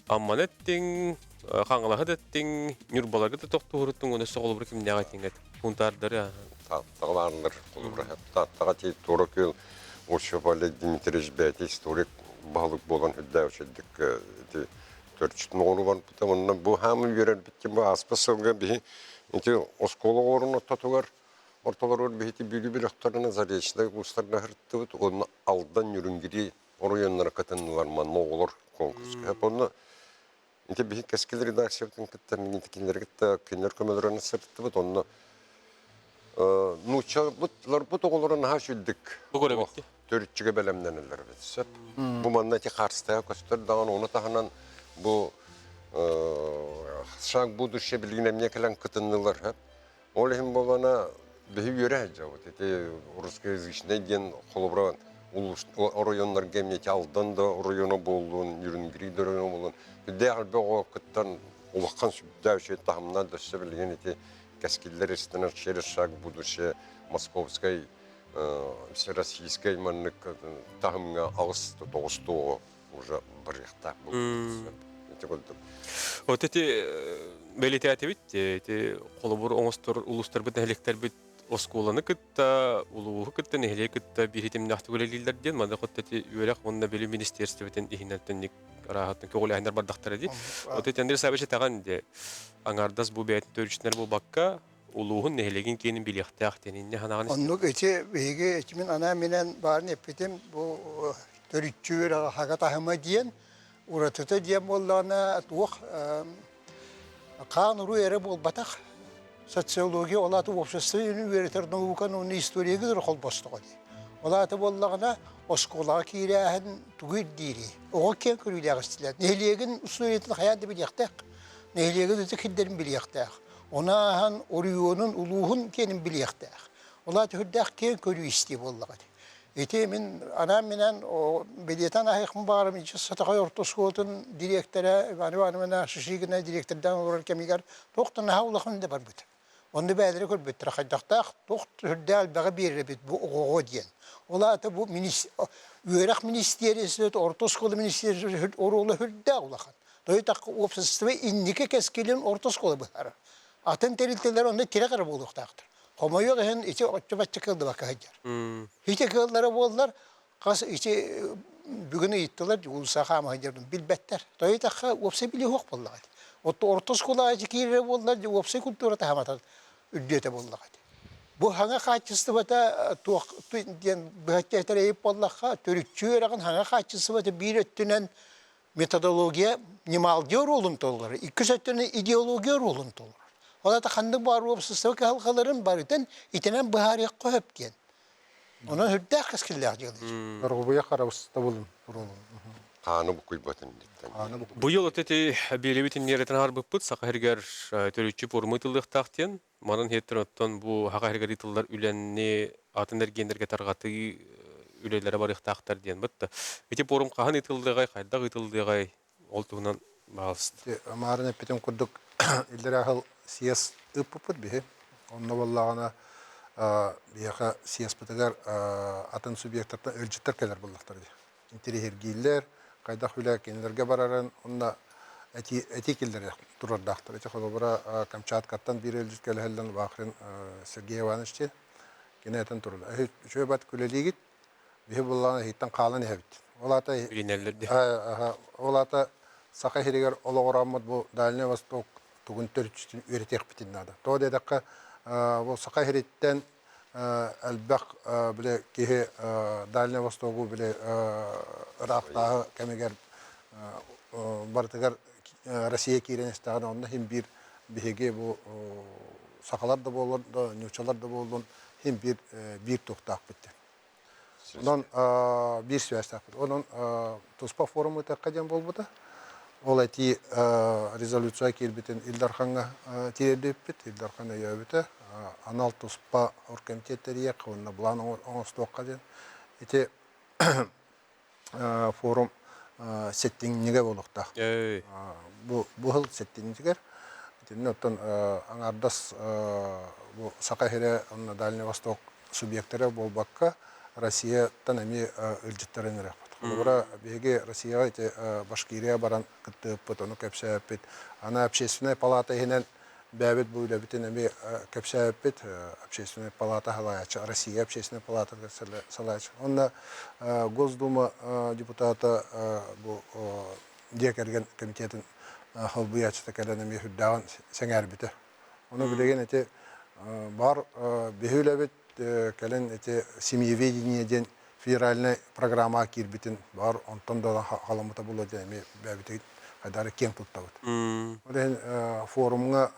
Амманы эттиҥ, Хаҥалаһы да эттиҥ, Ньурбаларга да тохтууруттуҥ, уонна өссө холобур кимнээҕи эттиҥ Пунтаардары. Тааттаҕа бааллар холобура. Тааттаҕа тиий Туора Күөл Осипов Олег Дмитриевич бэйэтэ историк баһылык буолан үрдээх үчүгдүк ити төрүччүтүн оҕолуу барбыта. Онно бу хаамы үөрэрбит ким бу ааспыт сылга биһи ити оскуола оҕолорун ортотугар ортолоругар биһити Бүлүү бөлөхтөрүнэн Заречнай улуустарга сырыттыбыт. Уонна Алдан, Нюрюнгри оройуоннара кытыннылар манна оҕолор конкурска. Онно ити биһи Кэскил редакциябытын кытта мин кинилэри кытта кинилэр көмөлөрүнэн сырыттыбыт. Онно нууччаларбыт оҕолоро наһаа үчүгдүк төрүччүгэ бэлэмнэнэллэр эбит сөп. Бу манна ити харыстыга көстөр даҕаны ону таһынан бу шаг будущее билигин эмиэ кэлэн кытыннылар сөп. Ол иһин буоллаҕына биһи үөрэ сылдьабыт. Ити русскоязычнай диэн холобура улуус оройуоннарга эмиэ ити Алдан да оройуона буоллун, Нюрнгри да оройуона буоллун, сүрдээх элбэх оҕо кыттан улахан сүрдээх үчүгэй таһымнаах да өссө билигин ити кэскиллэр истэнэр через шаг будущее московскай всероссийскай маннык таһымҥа аҕыс тоҕус оҕо уже барыахтаах буолуохтаах. Ити курдук. Вот эти бэлитээтибит, эти холобур оҥостор улуустарбыт, нэһилиэктэрбит оскуоланы кытта, улууһу кытта, нэһилиэги кытта биир ситимнээхтик үлэлииллэр диэн, манна хоту эти үөрэх уонна билим министиэристибэтин иһинэн тэнник арааһаттан көҕүлээһиннэр бардахтара дии. Вот эти Андрей Савич этэҕин де аҥаардас бу бэйэтин төрүччүтүнэр буолбакка, улууһун нэһилиэгин киэнин билиэхтээх диэн инньэ санааҕын Оннук ити биһиги ити мин анаан-минээн баарын эппитим бу төрүччү үөрэҕэ хага таһыма диэн уратыта диэн буоллаҕына туох хаан уруу эрэ буолбатах социология ол аата общество үөрэтэр науканы уонна историяга кытары холбостоҕо дии. Ол аата буоллаҕына оскуолаҕа киирээһин тугу ирдиирий? Оҕо киэҥ көрүүлээх истилэр. Нэһилиэгин устуоруйатын хайаан да билиэхтээх. Нэһилиэгин ытык сирдэрин билиэхтээх. Ону ааһан оройуонун, улууһун киэнин билиэхтээх. Ол аата сүрдээх киэҥ көрүү-истии буоллаҕа ити. Ити мин анаан-минээн билиэтэн аһыахпын баҕарым иччи Сатаҕай орто оскуолатын дириэктэрэ Иван Ивановна Шишигина дириэктэрдээн олорор кэмигэр туох да наһаа улахан да барбыт. Онно бэйэлэрэ көрбүттэрэ хайдахтаах туох сүрдээх элбэҕи биэрэр эбит бу оҕоҕо диэн. Ол аата бу үөрэх министиэристибэтэ, орто оскуола министиэристибэтэ оруола сүрдээх улахан. Тойтахха уопсастыба инники кэскилин орто оскуола быһаарар. Атын тэрилтэлэр онно тирэх эрэ буолуохтаахтар. Хомойуох иһин ити оччо-бачча кыаллыбакка сылдьар. Ити кыаллара буоллар, хас ити бүгүн ыйыттылар, уулусса хаама сылдьарбын билбэттэр. Тойтахха уопсай билии суох буоллаҕа ити. Отто орто оскуолаҕа ити киирэрэ буоллар, уопсай культура таһымата үрдүөтэ буоллаҕа ити. Бу хаҥа хаачыстыбата туох диэн быһаччы этэр эйип буоллахха, төрүччү үөрэҕин хаҥа хаачыстыбата биир өттүнэн методология ньымаалдьы оруолун толорор, иккис өттүнэн идеология оруолун толорор. Ол аата ханнык баар уопсастыба кыһалҕаларын барытын итинэн быһаарыахха сөп диэн. Онон сүрдээх кэскиллээх дьыала. Доргубуйа харабыстабылын оруолун. Хааны букуйбатын диттэн. Быйыл от эти биэрэбит иннерэтин харбыппыт Саха сиригэр төрүччү пуоруму ыытыллыахтаах диэн. Манан иһиттэн оттон бу Саха сиригэр ыытыллар үлэни атын эргиэннэргэ тарҕатыы үлэлэрэ барыахтаахтар диэн бытта. Ити пуорум хаһан ыытыллыаҕай, хайдах ыытыллыаҕай ол туһунан баҕалыста. Маарын эппитим курдук иллэрээ сыл съезд ыыппыппыт биһи. Онно буоллаҕына. Биһиэхэ съезпытыгар атын субъектартан ыалдьыттар кэлэр буоллахтара дии. Интэриэһиргииллэр, хайдах үлэ кинилэргэ барарын уонна эти эти киллэрэ турардаахтар. Ити холобура Камчаткаттан биир ыалдьыт кэлэһэллэн Вахрин Сергей Иванович диэн кини этэн турар. Үчүгэй бат күлэлиигит, биһи буллаан эһиттэн хаалан иһэбит. Ол аата ол аата Саха сиригэр олоҕураммыт бу Дальний Восток тугун төрүччүтүн үөрэтиэхпитин наада. Тоҕо диэтэххэ, бу Саха сириттэн элбэх били киһи Дальний Востогу били ыраахтааҕы кэмигэр барытыгар Россия киирэн истэҕинэ онно иһин биир биһиги бу сахалар да буоллун да нууччалар да буоллун иһин биир биир туохтаахпыт диэн. Онон биир связьтаахпыт. Онон туспа форум ыытыахха диэн буолбута. Ол этии резолюция киирбитин Ил Дархаҥҥа тириэрдибиппит. Ил Дархан өйөөбүтэ. Анал туспа оргкомитет тэрийиэххэ уонна былаан оҥостуохха диэн. Ити форум сэттинньигэ буолуохтаах. Бу бу сыл сэттинньигэр итиннэ оттон аҥаардас бу Саха сирэ уонна Дальний Восток субъектара буолбакка Россияттан эмиэ ыалдьыттары ыҥырыахпыт. Холобура, биһиги Россияҕа ити Башкирия баран кыттыыппыт, ону кэпсээппит. Аны общественная палата иһинэн бэйэбит бу үлэбитин эмиэ кэпсээбиппит. Общественная палата салайааччы, Россия общественная палата салайааччы. Онно Госдума депутата бу дьиэ кэргэн комитетын холбуйааччыта кэлэн эмиэ сүрдээҕин сэҥээрбитэ. Ону билигин ити бар биһи үлэбит кэлин ити семьеведение диэн федеральнай программаҕа киирбитин бар онтон да халаммыта буолуо диэн эмиэ бэйэбитин хайдары киэҥ туттабыт. Ол иһин форумҥа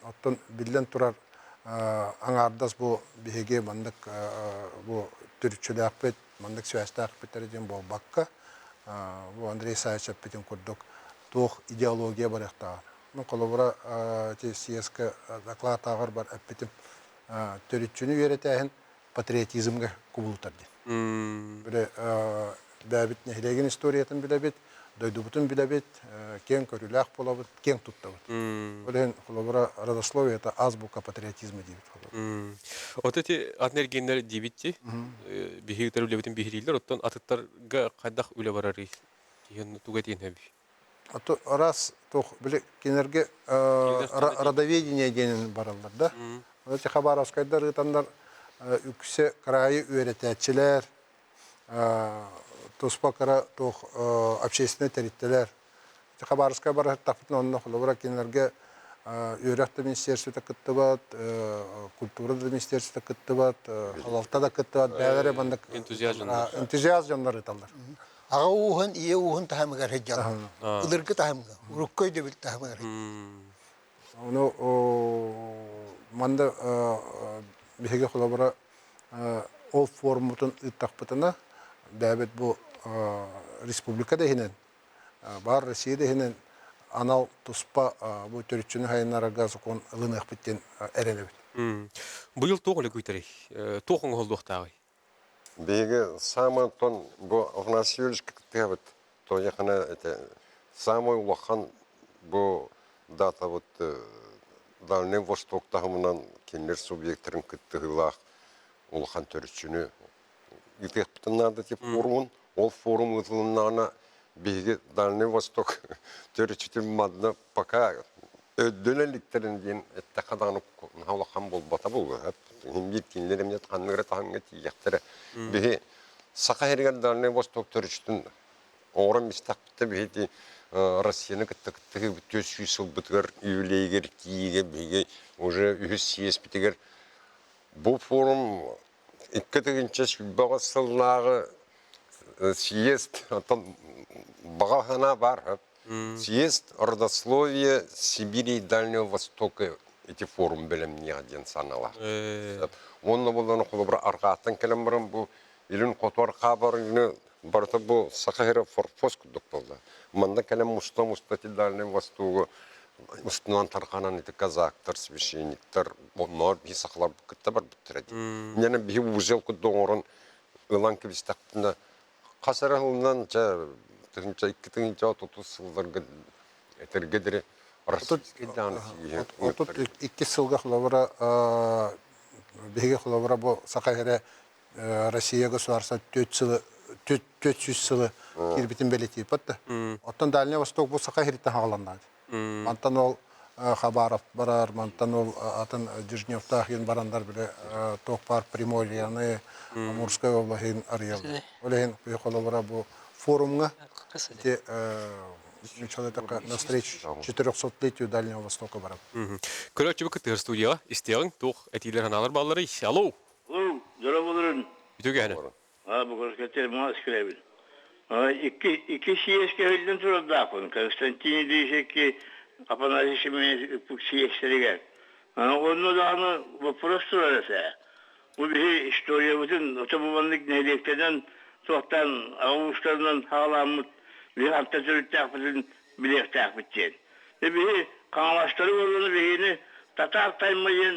оттон биллэн турар аҥаардас бу биһиги маннык бу төрүччүлээхпит, маннык связьтаахпыт диэн буолбакка, бу Андрей Савич эппитин курдук туох идеология барыахтааҕар. Ну, холобура, ити съезкэ доклад ааҕар бар эппитим, төрүччүнү үөрэтээһин патриотизмга кубулутар диэн. Били бэйэбит нэһилиэгин историятын билэбит, дойдубутун билэбит, киэҥ көрүүлээх буолабыт, киэҥ туттабыт. Ол иһин, холобура, родословие это азбука патриотизма диибит. Вот эти атын эргиэннэр диибит биһиги үлэбитин биһирииллэр, оттон атыттарга хайдах үлэ барарый? Тиһэн туга этиэн сөбүй? Раз туох били кинилэргэ родоведение диэнин бараллар да. Эти Хабаровскайдар ыытаннар үксэ кыраайы үөрэтээччилэр, туспа кыра туох общественнай тэрилтэлэр. Хабаровскай барыһыттахпытына онно холобура кинилэргэ үөрэх да министерствота кыттыбат, культура да министерствота кыттыбат, халалта да кыттыбат, бэйэлэрэ маннык энтузиаст дьоннор ыыталлар. Аҕа ууһун, ийэ ууһун таһымыгар сылдьаллар. Ылыргы таһымга, урукку өйдөбүл таһымыгар. Ону манна биһиги холобура ол форуммутун ыыттахпытына, бэйэбит бу республика да иһинэн, баар Россия да иһинэн анал туспа бу төрүччүнү сайыннарарга сокуон ылыныахпыт диэн эрэнэбит. Быйыл туох үлэ күүтэрий? Туох оҥоһуллуохтааҕый? Биһиги саамай оттон бу Афанасий Юрьевич кыттыһабыт. Тоҕо это самый улахан бу датабыт Дальний Восток таһымынан кинилэр субъектарын кыттыһыылаах улахан төрүччүнү ыытыахпытын наада тип форумун. Ол форум ыытылыннаҕына биһиги Дальний Восток төрүччүтүн манна пока өйдөнө иликтэрин диэн эттэххэ даҕаны наһаа улахан буолбата буолуо. Биир кинилэр эмиэ ханнык эрэ таһымҥа тиийиэхтэрэ. Биһи Саха сиригэр Дальний Восток төрүччүтүн оҥорон истэхпитэ биһиги Россияны кытта кыттыһыыбыт 400 сылбытыгар юбилейигэр тиийиигэ биһиги уже үһүс съезпитигэр бу форум 2020 сыллааҕы съезд оттон баҕа санаа баар Съезд родословие Сибири и Дальнего Востока ити форум бэлэмниэҕэ диэн санаалаах. Уонна буоллаҕына холобура арҕааттан кэлэн баран бу илин хоту арҕаа барыыны барыта бу Саха сирэ форпост курдук буолла. Манна кэлэн муста-муста ити Дальнай Востогу устунан тарҕанан ити казактар, священниктар, онноор биһи сахалар кытта барбыттара дии. Инньэ биһи узел курдук оҥорон ылан кэбистэхпитинэ Хас эрэ сылынан чэ тыһыынча икки тыһыынча отутус сылларга этэргэ диэри Российскай даҕаны сийиһэ 32 сылга холобура Биһиги холобура бу Саха сирэ Россия государство 400 сылы киирбитин бэлиэтиирбит да. Оттон Дальний Восток бу Саха сириттэн хаҕаланнаат. Мантан ол Хабаров барар, мантан ол атын Дежневтаах иин барандар биле туох баар Приморьяны, Амурскай облаһын арыйаллар. Ол иһин холобура бу форумҥа ити навстречу 400-летию Дальнего Востока барабыт. Көрөөччүбүт кыттыһар студияҕа истиэҕиҥ туох этиилэр анаалар баалларый? Алло! Алло, дорооболорун. Үтүө Аа, бу көрүскэтер маас кэлэбин. Икки икки сиэскэ иһиллэн турардаахпын. Константин Ильич икки Афанасий Семенович сиэстэригэр. Онно даҕаны вопрос турар этэ. Бу биһи историябытын ото бу маннык нэһилиэктэринэн туохтаан аҕа уустарынан хаалааммыт биһи хантан төрүттээхпитин билиэхтээхпит диэн. Биһи хаҥаластары буолланы биһини татаар тайма диэн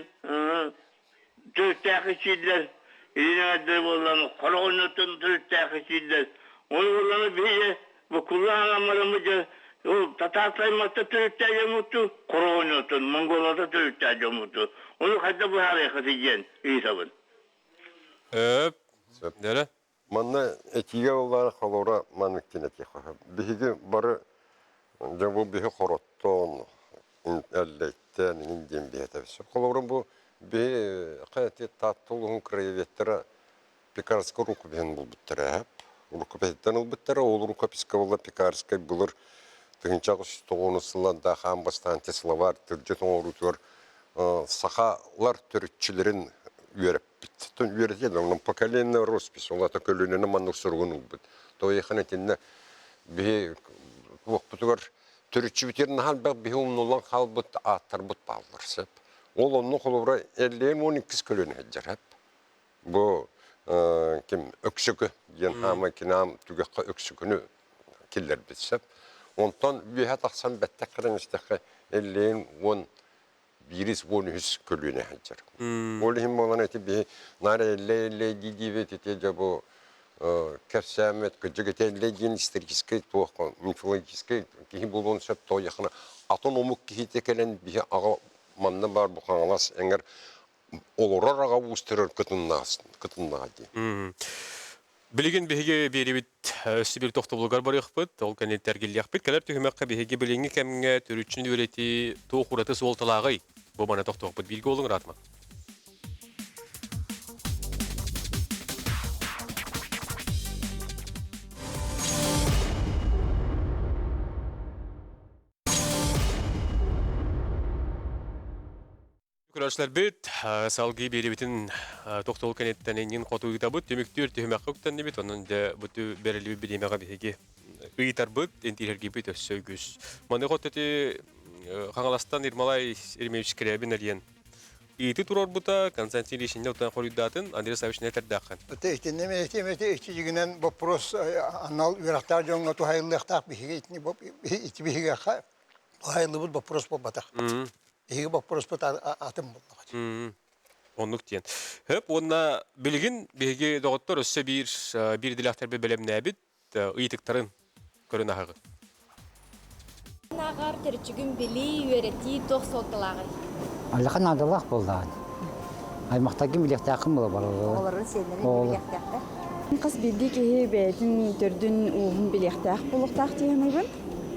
төрүттээх ичииллэр, илин эҥэрдэр буоллан хороҕоннортон төрүттээх ичииллэр. Ол буолланы биһиги бу кулаан аммараммыт дьэ ол татаар тайматта төрүттээх дьоммуту, хороҕоннортон, монголларта төрүттээх дьоммуту. Ону хайдах быһаарыаххытый диэн ыйытабын. Өп, нөрө? Манна этиигэ буоллаҕына холобура маннык диэн этиэххэ сөп. Биһиги бары дьэ бу биһи хороттон, эллэйтэн иҥин диэн биһэтэбит. Холобура бу биһи хайа Таатта улууһун краеведтара Пекарскай рукопиһын булбуттара эһэп. Рукопиһыттан ылбыттара, ол рукописка буолла Пекарскай былыр 1909 сылларда хаан бастаан словарь тылдьыт оҥоруутугар сахалар төрүччүлэрин үөрэппит. Үөрэтиэн онон поколение роспись ол ата көлүөнэни маннык суругун ылбыт. Тоойхан итиннэ биһи туохпутугар төрүччүбүтүгэр наһаа элбэх биһи умнуллан хаалбыт ааттарбыт бааллар сөп. Ол онно холобура эллээн уон иккис көлүөнэ сылдьар сөп. Бу ким Өксөкү диэн хаамай кинаам түгэххэ Өксөкүнү киллэрбит сөп. Онтон үөһэ тахсан бэттэх кыран истэххэ эллээн уон биирис уон үһүс көлүөнэ сылдьар. Ол иһин буолан ити биһи наар эллэй-эллэй дии-диибит ити дьэ бу кэпсээммит кырдьык ити эллэй диэн историческай туох мифологическай киһи буолуон сөп тоойахына атын омук киһитэ кэлэн биһи аҕа манна баар бу Хаҥалас эҥэр олорор аҕа уустарыгар кытыннаҕа дии. Билигин биһиги биэрибит өссө биир тохтобулугар барыахпыт, ол кэнниттэн эргиллиэхпит. Кэлэр түһүмэххэ биһиги билиҥҥи кэмҥэ төрүччүнү үөрэтии туох ураты суолталааҕый? Бу маны тохтуохпут. Бииргэ буолуҥ, ыраатыма. Көрөөччүлэрбит салгыы биэрибитин тохтол кэнниттэн иннин хоту ыытабыт, түмүктүүр түһүмэххэ үктэннибит, онон дьэ бу бэриллибит бириэмэҕэ биһиги ыйытарбыт, интириэһиргиибит өссө үгүс. Маны хоту ити Хаҥаластан Ермолай Еремеевич Скрябин эрийэн ыйытыы туруорбута, Константин Ильич инньэ утан хоруйдаатын, Андрей Саввич не этэрдээххин? Ити итиннэ ити ити вопрос анал үөрэхтээх дьоҥҥо туһайыллыахтаах биһиги ити биһигэхэ туһайыллыбыт вопрос буолбатах. Биһиги боппуруоспут атын буоллаҕа. Оннук диэн. Хөп уонна билигин биһиги доҕоттор өссө биир биир идэлээхтэрбит бэлэмнээбит ыйытыктарын көрөн аһаҕыт. Нааҕар төрүччүгүн билии, үөрэтии туох суолталааҕый? Аллаха наадалаах буоллаҕын. Аймахтаргын билиэхтээххин буола барыллар. Оҕолорун сиэннэрин билиэхтээхтэр. Хас биирдии киһи бэйэтин төрдүн ууһун билиэхтээх буолуохтаах дии саныыбын.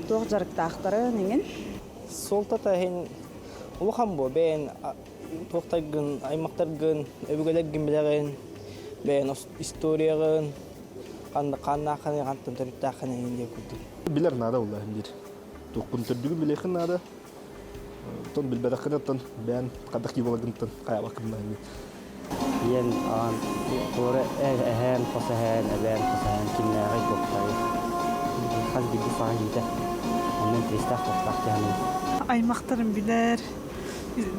Туох дьарыктаахтарын иҥин. Суолтата иһин улахан буо бэйэн туохтаргын, аймахтаргын, өбүгэлэргин билэҕин, бэйэн историяҕын, хааннааххын, хантан төрүттээххин эҥин диэн курдук. Билэр наада буолла диир. Туохпун төрдүгүн билиэххин наада. Оттон билбэтэххин оттон бэйэн хайдах киһи буоларгынтан хайаабаккын диир. Ийэм, аҕам, олору эһээм, хос эһээм, эбээм, хос эһээм кимнээҕий, туохтарый? Хас биирдии саҥа киһитэ онно интэриэстээх туохтаах дьаһаныы. Аймахтарын билэр,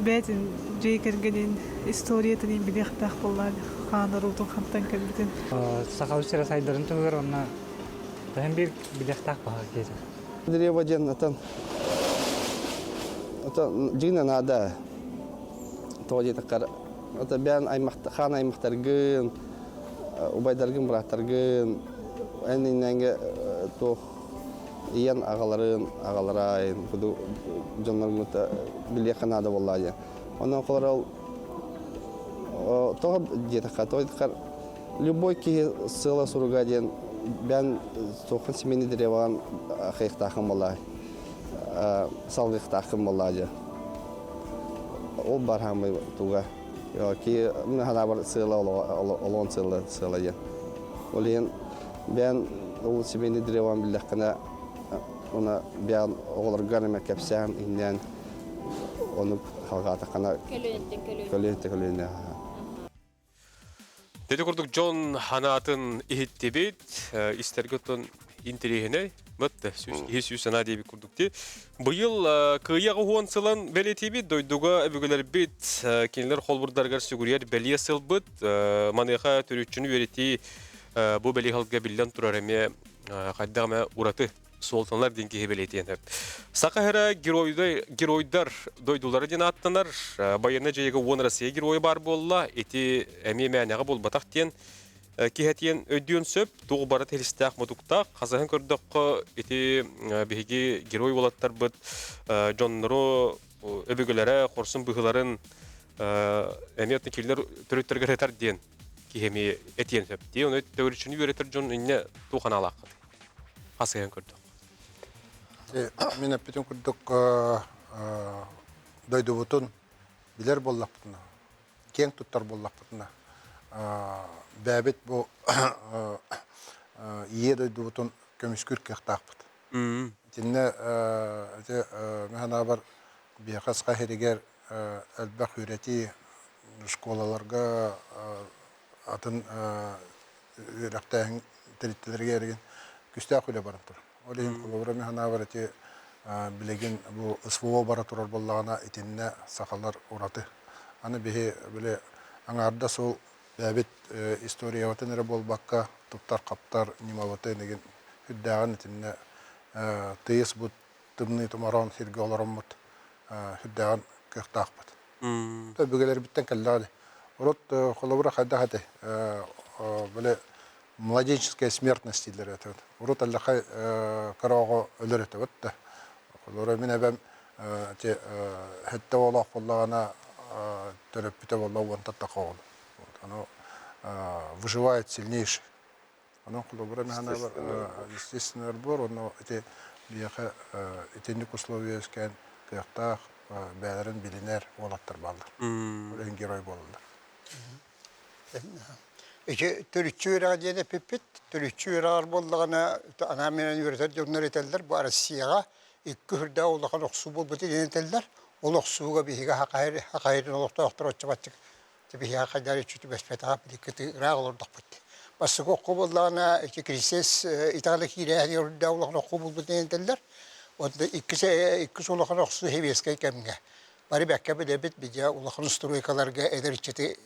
бэйэтин дьиэ кэргэнин историятын билиэхтээх буоллаҕа хаан уруутун хантан кэлбитин. Сахабыт сирэ сайдарын туһугар уонна таһын биир билиэхтээх баһа киһитэ. Древо диэн атын ата дьиҥэ наада тоҕо диэтэххэ ата бэйэн хаан аймахтаргын убайдаргын бырааттаргын эн иннээҥҥэ туох ийэн аҕаларын аҕаларайын куду дьонноргун билиэххэ наада буоллаа диэн онон холорол Тоҕо диэтэххэ, тоҕо диэтэххэ, любой киһи сыала суруга диэн бэйэн туоххун семейный древоҕын хайыктааххын буоллаа, салгыахтааххын буоллаа дьэ. Ол бар хаамай туга. Киһи ханаабар сыала олоҕун сыала сыала диэн. Ол иһин бэйэн ол семейный древоҕын биллэххинэ, уна бэйэн оҕолоргор эмэ кэпсээн, иҥнээн Ону халҕаатаххына көлүөнэттэн көлүөнэ. Көлүөнэттэн көлүөнэ. Дети курдук дьон ханаатын иһиттибит, истэргэ оттон интэриэһинэй. Бытты, сүүс киһи сүүс санаа диэбит курдук ти. Быйыл кыайа уһуон сылан бэлиэтиибит, дойдуга өбүгэлэрбит кинилэр холбурдарыгар сүгүрүйэр бэлиэ сылбыт. Маныаха төрүччүнү үөрэтии бу бэлиэ сылга биллэн турар эмиэ хайдах эмэ ураты суолталар диэн киһи бэлиэтиэн сөп. Саха сирэ геройдар дойдулара диэн ааттанар. Байыаннай дьайыыга уон Россия геройа баар буолла. Ити эмиэ мээнэҕэ буолбатах диэн киһэтиэн өйдүөн сөп. Туох барыта хилистээх мутуктаах. Хасыһан көрдөххө, ити биһиги герой уолаттарбыт дьоннору өбүгэлэрэ хорсун быһыыларын эмиэ кинилэр төрүттэригэр этэр диэн киһи эмиэ этиэн сөп. Дии, ону төгүрүччүнү үөрэтэр дьон инньэ туох анаалааххыт? Хасыһан көрдөх. Мин эппитим курдук дойдубутун билэр буоллахпытына, киэҥ туттар буоллахпытына, бэйэбит бу ийэ дойдубутун көмүскүүр кыахтаахпыт. Итиннэ ити мин санаабар биһиэхэ Саха сиригэр элбэх үөрэтии школаларга атын үөрэхтээһин тэрилтэлэригэр эргин күүстээх үлэ баран турар. Ол иһин холобура мин санаабар ити билигин бу СВО бара турар буоллаҕына итиннэ сахалар ураты. Аны биһи били аҥаардас ол бэйэбит историябытын эрэ буолбакка туттар-хаптар ньымабытын игин сүрдээҕин итиннэ тыйыс бу тымныы томороон сиргэ олороммут сүрдээҕин кыахтаахпыт. Өбүгэлэрбиттэн кэллэҕэ дии. Урут холобура хайдах этэй? Били младенческая смертность дииллэр этэ. Урут аллахай кыра оҕо өлөр этэ да. Холобура мин эбэм ити сэттэ оҕолоох буоллаҕына төрөппүтэ буолла уонтан тахха оҕолу. Ону выживает сильнейший. Онон холобура мин санаабар естественный отбор, ону ити биһиэхэ итинник условия үөскээн кыахтаах бэйэлэрин билинэр уолаттар бааллар. Ол иһин герой буолаллар. Ити төрүччү үөрэҕэ диэн эппиппит. Төрүччү үөрэҕэр буоллаҕына, анаан-минээн үөрэтэр дьоннор этэллэр, бу Россияҕа икки үрдээх улахан охсуу буолбут диэн этэллэр. Ол охсууга биһиги Хахайрын олохтоохторо оччо-бачча Биһиэхэ хайдах эрэ түбэспэтэҕэ били кытыы ыраах олордохпут. Бастакы окко буоллаҕына ити кризис итэҕэлэ киирээһини үрдээх улахан окко булбут диэн этэллэр. Онто иккис иккис улахан охсуу сэбиэскэй кэмҥэ. Бары бэккэ билэбит бидьэ улахан стройкаларга эдэр ыччаты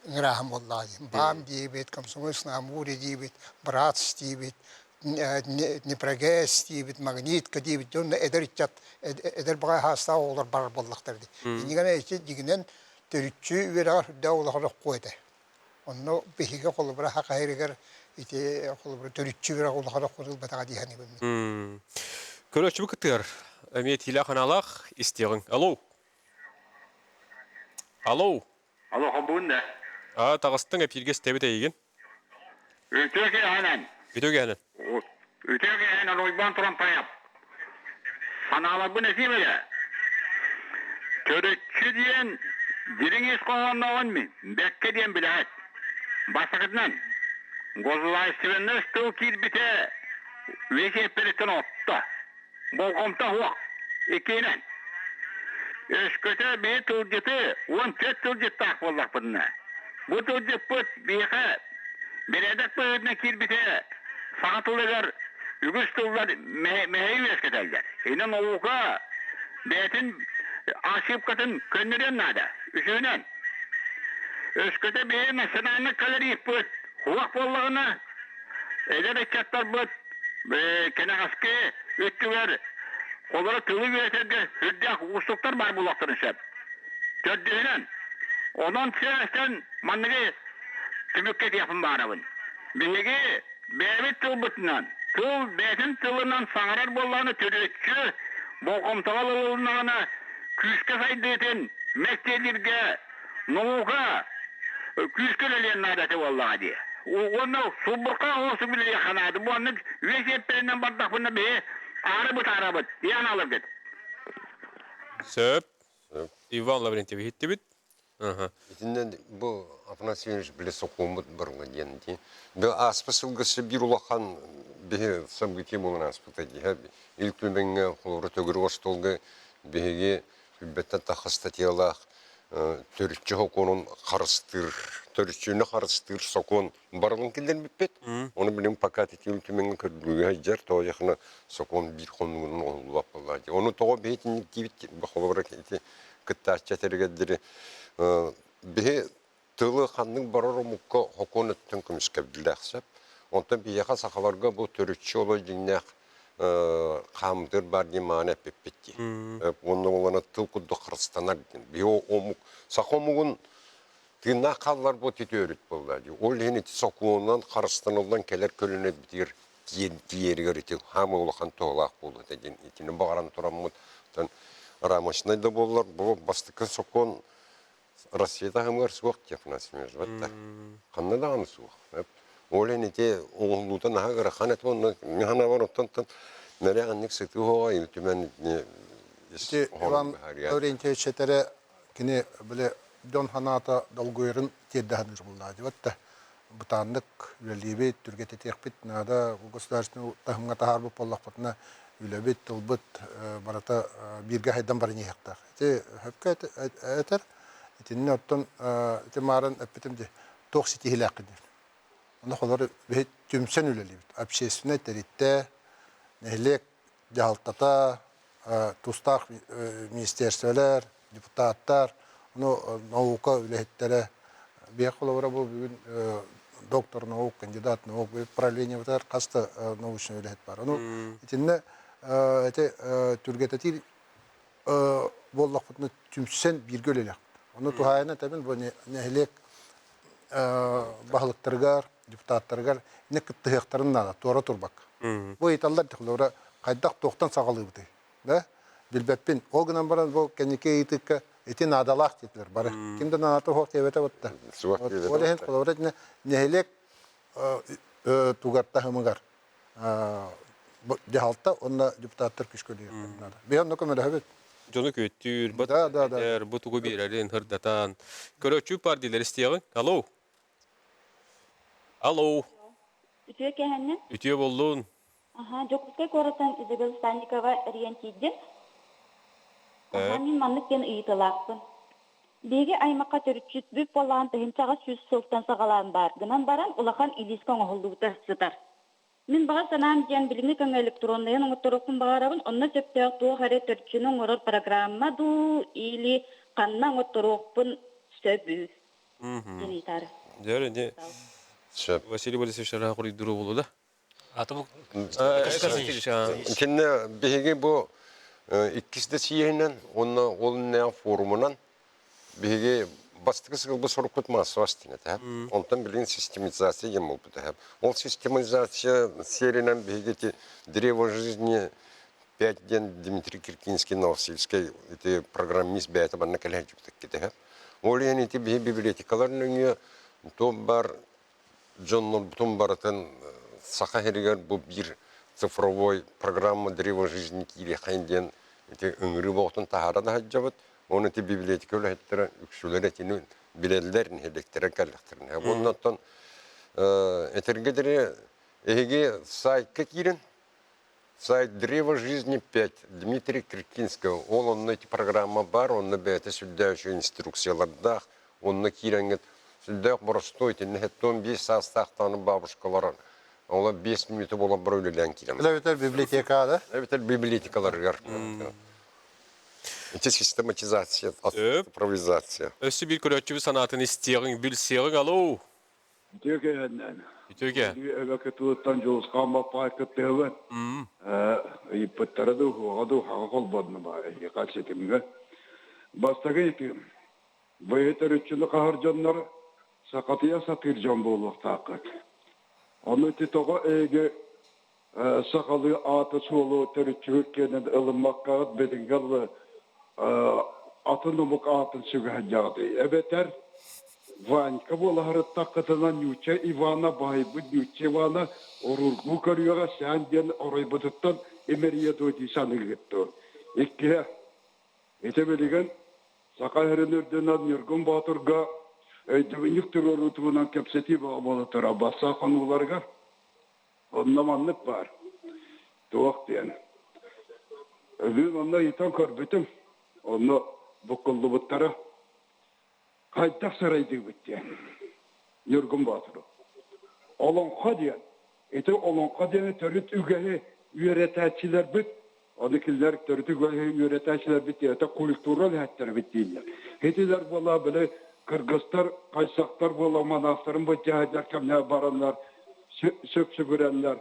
ыҥырааһын буоллаҕа дии. БАМ диибит, Комсомольск на Амуре диибит, Братс диибит, Днепрогэс диибит, Магнитка диибит. Дьон эдэр ыччат эдэр баҕай хаастаах оҕолор барар буоллахтар дии. Иннигэнэ ити дьигинэн төрүччү үөрэҕэр сүрдээх улахан оххуо этэ. Онно биһиги холобура хахайырыгар ити холобура төрүччү үөрэх улахан оххуо ылбатаҕа дии саныыбын мин. Көрөөччүбүт кыттыгар эмиэ тиилээх анаалаах истиэҕиҥ. Алло. Алло. Алло, хобуун да. А, таҕыстыҥ эпииргэ истэбит эйигин. Үтүө киэһэнэн. Үтүө киэһэнэн. Үтүө киэһэнэн Уйбаан Турантайап. Санааларбын этиим эрэ. Төрүччү диэн дириҥ ис хоһооннооҕун мин, бэккэ диэн билэҕит. Бастакытынан, государственность тыл киирбитэ үйэ чиэппэриттэн отто. Болҕомто суох. Иккиһинэн, өскөтө биһи тылдьыты 14 тылдьыттаах буоллахпытына, бу тылдьыппыт биһиэхэ бэрээдэк быһыытынан киирбитэ саха тылыгар үгүс тыллар мэһэйи үөскэтэллэр. Инэн наука бэйэтин ошибкатын көннөрүөн наада. Үсүһүнэн, өскөтө биһи национальнай колориппыт суох буоллаҕына, эдэр ыччаттарбыт кэнэҕэски өттүгэр олору тылы үөрэтэргэ сүрдээх уустуктар баар буолуохтарын сөп. Төрдүһүнэн, онон сиэстэн манныгы түмүккэ этиэхпин баҕарабын. Биһиги бэйэбит тылбытынан, тыл бэйэтин тылынан саҥарар буоллаҕына төрүөччү болҕомтоҕо ылылыннаҕына күүскэ сайдыытын мэктиэлииргэ наука. Күүскэ үлэлиэн наада этэ буоллаҕа дии. Уонна сулбурхай оҕусу билиэххэ наада. Бу оннук үөс иэппэринэн бардахпына биһи аары бытаарабыт. Иэн алыргыт. Сөп. Иван Лаврентьевич иһиттибит. Итиннэ бу Афанасий Иванович биле сокуоммут барыҥа диэн дии. Бу ааспыт сылга биир улахан биһи событие буолан ааспыта дии. Ил Түмэҥҥэ холобура төгүрүк остуолга биһиги билбэттэн тахха статьялаах төрүччү сокуонун харыстыыр, төрүччүнү харыстыыр сокуон барылын киллэрбиппит. Ону билим пока Ил Түмэҥҥэ көрдүүгэ сылдьар, тоҕо диэххинэ сокуон биир хонугунан оҥоһуллубат буоллаҕа дии. Ону тоҕо биһитинник диибит, холобура ити кыттааччы этэригэр диэри биһи тылы ханнык барар омукка сокуон өттүн көмүскэбиллээх сөп. Онтон биһиэхэ сахаларга бу төрүччү олох дьиҥнээх хаамытыр баар диэн мааны эппиппит дии. Уонна олана тыл курдук харыстанар диэн. Биһи омук саха омугун тыыннаах хааллар бу титүөрүт буолла дии. Ол иһин ити сокуонунан харыстаныллан кэлэр көлүнэ битигэр тиэригэр ити хаамы улахан туһалаах буолуо этэ диэн итини баҕаран тураммыт рамочнай да буоллар бу бастакы сокуон Россия таһымыгар суох диэн Афанасий Семенович батта. Ханна даҕаны суох. Ол иһин ити оҥоһуллуута наһаа ыарахан этэ уонна мин санаабар оттон мэрэ аннык сытыы оһоҕо Ил Түмэн Ити Иван Лаврентьевич этэрэ кини били дьон санаата долгуйарын тиэрдэ саныыр буоллаҕа дии батта. Бытааннык үлэлиибит, түргэтэтиэхпит наада, государственный таһымҥа таһаарбыт буоллахпытына үлэбит, тылбыт барыта бииргэ хайдан баран иһиэхтээх. Ити сөпкө этэр. Итиннэ оттон ити маарын эппитим дии, туох ситиһиилээххин диэн. Онно холор биһи түмсэн үлэлиибит. Общественнай тэрилтэ, нэһилиэк дьаһалтата, тустаах министерстволар, депутаттар, ону наука үлэһиттэрэ. Биһиэхэ холобура бу бүгүн доктор наук, кандидат наук правлениебытыгар хас да научнай үлэһит бар. Ону итиннэ ити түргэтэтиир буоллахпытына түмсэн бииргэ үлэлиэхпит. Ону туһаайан этэбин бу нэһилиэк баһылыктарыгар, депутаттарыгар инне кыттыһыахтарын наада, туора турбакка. Бу ыйыталлар холобура хайдах туохтан саҕалыыбытый? Да? Билбэппин. Ол гынан баран бу кэнники ыйытыкка ити наадалаах диэтилэр бары. Ким да наадата суох диэбэтэ батта. Ол иһин холобура итиннэ нэһилиэк тугар таһымыгар дьаһалта уонна депутаттар күүскэ үлэлиэхтэрин наада. Биһи онно көмөлөһөбүт. Дьону күөттүүр, бат бу тугу биэрэрин ырдатан. Көрөөччү партиялар истиэҕиҥ. Алло. Алло. Үтүө кэһэннин. Үтүө боллун. Аха, Дьокуускай куораттан Изабелла Станникова эрийэн тиийдим. Аха, мин маннык диэн ыйыталаахпын. Биһиги аймахха төрүччүт бүк буоллаҕын 1800 сылтан саҕалаан баар гынан баран улахан илиискэ оҥоһуллубута сытар. Мин баҕа санаам диэн билиҥҥи көҥө электроннайын оҥотторуохпун баҕарабын, онно сөптөөх туох эрэ төрүччүнү оҥорор программа дуу или ханна оҥотторуохпун сөбүй диэн ыйытаары. Дьэ, ини Василий Борисович хоруйдуур буолуо да? Итиннэ биһиги бу иккис да сийиһинэн уонна ол иннинээҕи форумунан биһиги бастакы сылбыт сорукпут маассабас диэн этэ. Онтон билигин систематизация диэн буолбута. Ол систематизация сиэринэн биһиги ити древо жизни 5 диэн Дмитрий Киркинский Новосибирскай ити программист бэйэтэ манна кэлэ сылдьыбыта. Ол иһин ити биһи библиотекалар нөҥүө туох баар дьоннорбутун барытын Саха сиригэр бу биир цифровой программа древо жизни киириэххэйин диэн ити ыҥырыы боҕотун таһаара да сылдьабыт. Уонна ити библиотека үлэһиттэрэ үксүлэрэ итини билэллэр, нэһилиэктэрэ кэллэхтэринэ. Уонна оттон этэргэ диэри эһиги сайтка киирин, сайт Древо жизни 5 Дмитрий Киркинского. Ол онно ити программа бар, онно бэйэтэ сүрдээх үчүгэй инструкциялардаах, онно киирэҥҥит сүрдээх боростуой итиннэ 75 саастаахтаҕына бабушкалар ола 5 мүнүүтэ буолан бара үлэлээн киирэн. Эбэтэр библиотека да? Эбэтэр библиотекаларыгар. Ити систематизация, цифровизация. Өссө биир көрөөччүбүт санаатын истиэҕиҥ, билсиэҕиҥ, алло! Үтүө киэһэннэн. Үтүө киэһэ. Эбэкэ тылыттан Дьулусхаан Баппаай кыттыһабын. Ыйыппыттара дуу, уоҕа дуу, хаҕа холбонно баа эһиэхэ ситимҥэ. Бастакы ыйытыым. Быйы төрүччүнү хаһар дьоннор сахатыйа сатыыр дьон буолуохтааххыт. Ону ити тоҕо эһиги сахалыы ааты-суолу төрүччүгүт киэнин ылыммаккаҕыт билиҥҥи атын омук аатын сүгэ сылдьаҕытый? Эбэтэр Ванька буола сырыттаххытына Нюча Ивана баһыйбыт Нюча Ивана орургуу көрүөҕэ сээн диэн оройбутуттан имэрийэ дуо дии саныыгыт дуо? Иккиһэ, ити билигин Саха сирин үрдүнэн Ньургун Боотурга өйдөбүнньүк туруоруу туһунан кэпсэтии бөҕө буола турар бассаап хонууларыгар. Онно маннык баар. Туох диэн. Өлүүн онно ыйытан көрбүтүм. Онно буккуллубуттара. Хайдах сарайдыыбыт диэн. Ньургун Боотуру. Олоҥхо диэн. Ити олоҥхо диэни төрүт үгэһи үөрэтээччилэрбит, ону кинилэр төрүт үгэһи үөрэтээччилэрбит диэтэ культура үлэһиттэрбит дииллэр. Итилэр буола били кыргызтар, хайсактар буола манаастарын былдьаһыдьар кэмҥэ бараннар сөпсүгүрэннэр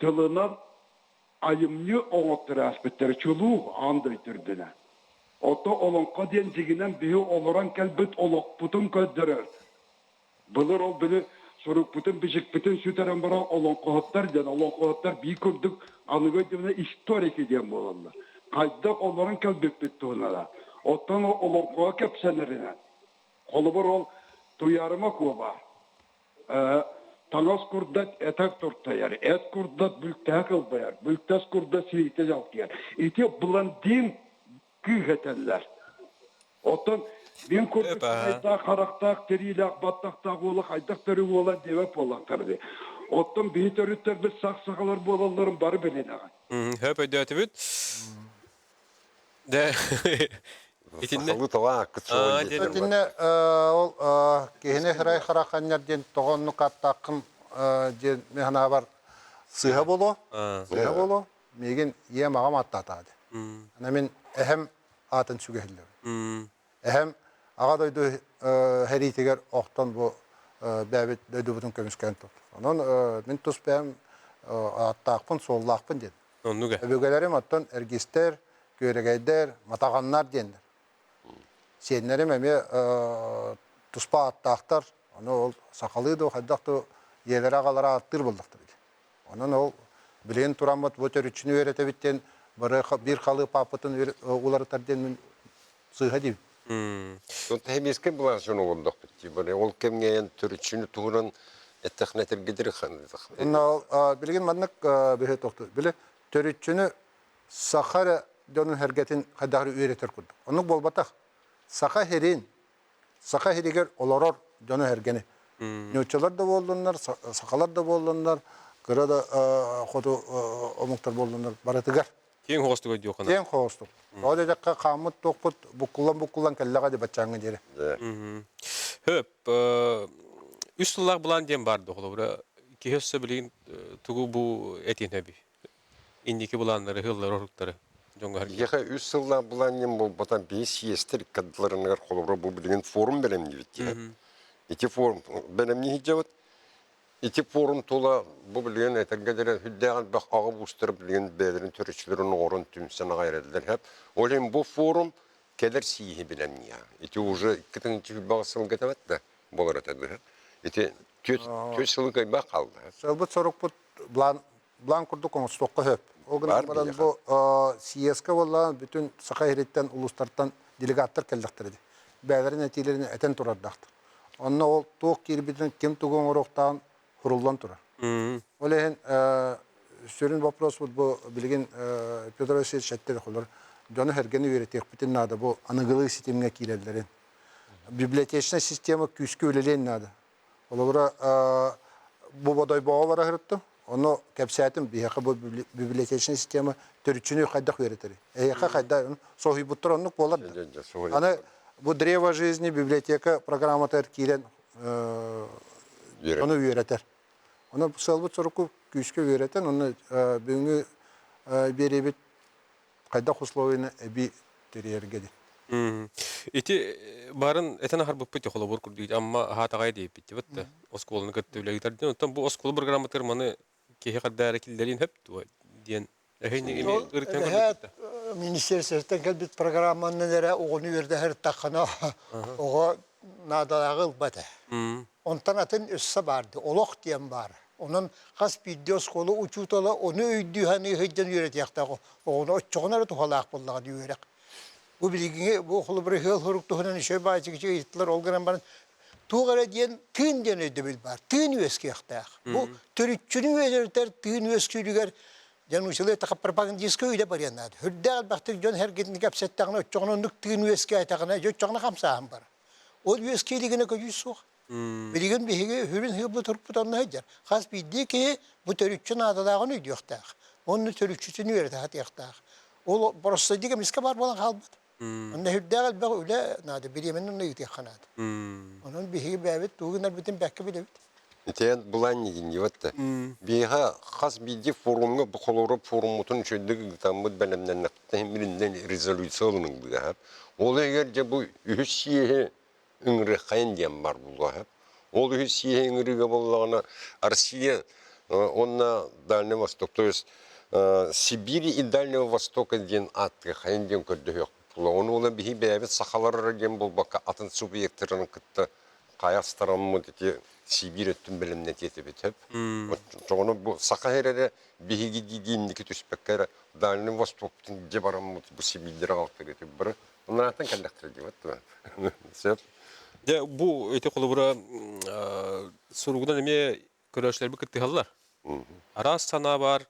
тылынан айымньы оҥоттор ааспыттара чулуу аан дойду үрдүнэн. Ото олоҥхо диэн дьиҥинэн биһи олорон кэлбит олохпутун көрдөрөр. Былыр ол били сурукпутун-бичикпитин сүтэрэн баран олоҥхоһуттар диэн, олоҥхоһуттар биир курдук аныгы өйдөбүлүнэн историки диэн буолаллар. Хайдах олорон кэлбиппит туһунан. Оттон олоҥхоҕо кэпсэнэринэн, холобур ол Туйаарыма Куоба Таҥас курдат этэр туртайар, эт курдат бүлтэһэ кылбайар, бүлтэс курдат сириитэ дьалкыйар. Ити блондин кыыс этэллэр. Оттон мин курдук сырайдаах, харахтаах, тириилээх, баттахтаах уола хайдах төрү уола диэбэт буоллахтара дии. Оттон биһи төрүттэрбит сах-сахалар буолалларын бары билинэҕин. Хөп өйдөөтүбүт. Дэ итиннэ Сахалыы тоҕо ааккыт суоҕун диэтэр Итиннэ ол киһини хырай хараханньар диэн тоҕо оннук ааттааххын диэн мин санаабар сыыһа буолуо. Сыыһа буолуо. Миигин ийэм аҕам ааттаатаҕа диэн. Ана мин эһэм аатын сүгэһиллэбин. Эһэм аҕа дойду сэриитигэр охтон бу бэйэбит дойдубутун көмүскээн турда. Онон мин тус бэйэм ааттаахпын, суоллаахпын диэн. Оннук ээ. Өбүгэлэрим оттон эргистэр, күөрэгэйдэр, матаҕаннар диэннэр. Сиэннэрим эмиэ туспа ааттаахтар. Ону ол сахалыы да хайдах да ийэлэрэ аҕалара ааттыыр буоллахтара дии. Онон ол билигин тураммыт бу төрүччүнү үөрэтэбит диэн бары биир халыып ааппытын уларытар диэн мин сыыһа диибин. Хемическэй былаан олордохпут дии. Бары ол кэмҥэ эн төрүччүнү туһунан эттэххинэ этэргидир Онно билигин маннык быһыы тохтуур. Били төрүччүнү саха эрэ дьонун сэргэтин хайдах эрэ үөрэтэр курдук. Оннук буолбатах. Саха сирин, саха сиригэр олорор дьону сэргэни. Нууччалар да буоллуннар, сахалар да буоллуннар, кыра да хоту омуктар буоллуннар барытыгар Киэҥ хоҕостук өйдүөххүнэ. Киэҥ хоҕостук. Тоҕо диэтэххэ хааммыт туохпут буккуллан-буккуллан кэллэҕэ дии баччааҥҥа диэри. Хөп, үс сыллаах былаан диэн баар да холобура киһи өссө билигин тугу бу этиэн сөбүй? Инники былааннары, ыһыллар оруктары дьоҥҥо Биһиэхэ үс сыллаах былаан диэн буолбатах, биһи съезтэр иккардыларыныгар холобура бу билигин форум бэлэмниибит диэн. Ити форум бэлэмнии сылдьабыт. Ити форум тула бу билигин этэргэ диэри сүрдээх элбэх аҕа уустар билигин бэйэлэрин төрүччүлэрин оҥорон түмсэн аҕай эрэллэр сөп. Ол иһин бу форум кэлэр сииһи билэмниэ. Ити уже 2020 сылга этэбэт да буолар этэ быһа. Ити түөрт сылы кыайбах хаалла. Сыалбыт сорукпут план план курдук оҥостуохха сөп. Ол гынан баран бу съезкэ буоллаҕына бүтүн Саха сириттэн улуустартан делегаттар кэллэхтэрэ дии. Бэйэлэрин этиилэрин этэн турардаахтар. Онно ол туох киирбитин, ким тугу оҥоруохтааҕын суруллан турар. Ол иһин сүрүн вопроспут бу билигин Петр Васильевич эттэ холор дьону-сэргэни үөрэтиэхпитин наада бу аныгылыы ситимҥэ киирэллэрин. Библиотечнай система күүскэ үлэлиэн наада. Холобура, бу Бодойбоҕо бара сырыттым. Ону кэпсээтим, биһиэхэ бу библиотечнай система төрүччүнү хайдах үөрэтэрий? Эһиэхэ хайдах соһуйбуттар оннук буолар да. Аны бу Древо жизни библиотека программатыгар киирэн ону үөрэтэр. Ону сыалбыт соруку күүскэ үөрэтэн, онно бүгүҥҥү биэриибит хайдах условияны эбии тэрийэргэ диэн. Ити барын этэн аһарбыппыт холобур курдук Амма аһаатаҕай диэппит да оскуоланы кытта үлэ ыытар диэн. Оттон бу оскуола программатыгар маны киһи хардары киллэриин хөп дуо диэн эһиги ырытан көрбүт Министерствоттан кэлбит программанан эрэ оҕону үөрдэһэр таххана оҕо наадалааҕы ылбат. Онтон атын өссө баарды олох диэн баар. Онон хас биирдии оскуола учуутала ону өйдүү саныы сылдьан үөрэтиэхтээх оҕону оччоҕуна эрэ туһалаах буоллаҕына үөрэх. Бу билигиҥи бу холобура ыал сурук туһунан үчүгэй баайчыгычы ыйыттылар ол гынан баран. Туох эрэ диэн тыын диэн өйдөбүл баар. Тыын үөскүөхтээх. Бу төрүччүнү үөдүтэр тыын үөскүүрүгэр дьон учулуй таха пропагандистскай үлэ барыан наада. Үрдээх элбэхтик дьон эргитин кэпсэттэҕинэ оччоҕуна оннук тыын үөскээтэҕинэ, дьэ оччоҕуна хамсааһын бар. Ол үөскиилигинэ көдьүүс суох. Билигин биһиги үрүн сыырбыт турпут онно сылдьар. Хас биирдии киһи бу төрүччү наадалааҕын өйдүөхтээх. Онно төрүччүтүн үөрэтэ сатыахтаах. Ол боростойдук эмискэ баар буолан хаалбыт. Онно сүрдээх элбэх үлэ наада, бириэмэни онно ыытыахха наада. Онон биһиги бэйэбит тугу гынарбытын бэккэ билэбит. Итиэн былаан дьиҥҥибэт Биһиэхэ хас биирдии форумҥа бу холоруп форуммутун үчүгэйдик ыытаммыт бэлэмнэннэхпитинэ мириннэн резолюция ылыныллыаҕа. Ол иһигэр дьэ бу үһүс съеһи ыҥырыаххайын диэн бар буолуоҕа. Ол үһүс съеһи ыҥырыыга буоллаҕына Россия уонна Дальний Восток, то есть Сибирь и Дальнего Востока диэн ааттыаххайын диэн көрдөһүөхпүт буолуо. Ону уонна биһи бэйэбит сахалар диэн буолбакка атын субъектарын кытта хайастараммыт ити Сибирь өттүн бэлэмнэтиэ этибит сөп. Оччоҕуна бу саха эрэ биһиги дии инники түспэккэ эрэ Дальний Востоктун дьэ бараммыт бу Сибиирдэр аҕалтар этибит бары Ынааттан кэллэхтэрэ диэбэт дуо? Сөп. Дьэ, бу ити холобура суругунан эмиэ көрөөччүлэрбит кыттыһаллар. Араас санаа баар.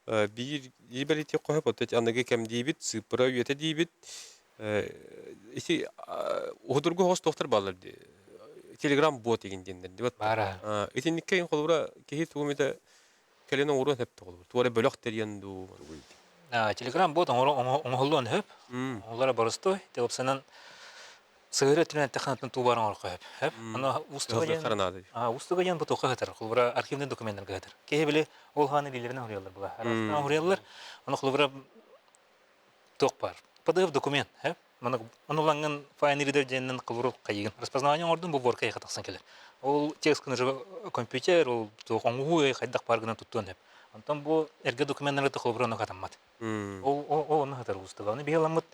Биир бэлитиэх хоһоп, вот эти аныгы кэм диибит, сыыппара үйэтэ диибит. Ити уһудургу хоҕус туохтар бааллар дии. Телеграм бот игин диэннэр дии. Баара. Итинникке ин холобура киһи тугу эмитэ кэлин оҥоруон сөп холобур. Туора бөлөх тэрийэн дуу. Телеграм бот оҥоһуллуон сөп. Оҥолоро боростуой. Телопсанан сыһыары өттүнэн эттэххинэ туубар оҥороххо сөп. Сөп. Аны устуга диэн устуга диэн бу туохха сытар. Холобура архивный документтарга сытар. Киһи били ол хааны илиилэринэн суруйаллар була. Араастаан суруйаллар. Аны холобура туох баар. PDF документ. Сөп. Маны ону файл reader диэннэн холобура хайыгын. Распознавание оҥордум бу борка эйиэхэ тахсан кэлэр. Ол текст компьютер, ол туох оҥоһуу хайдах баар гынан туттуон сөп. Онтон бу эргэ докуменнары холобура ону хатаммат. Ол ол ону хатар уустуга. Ону биһи ыламмыт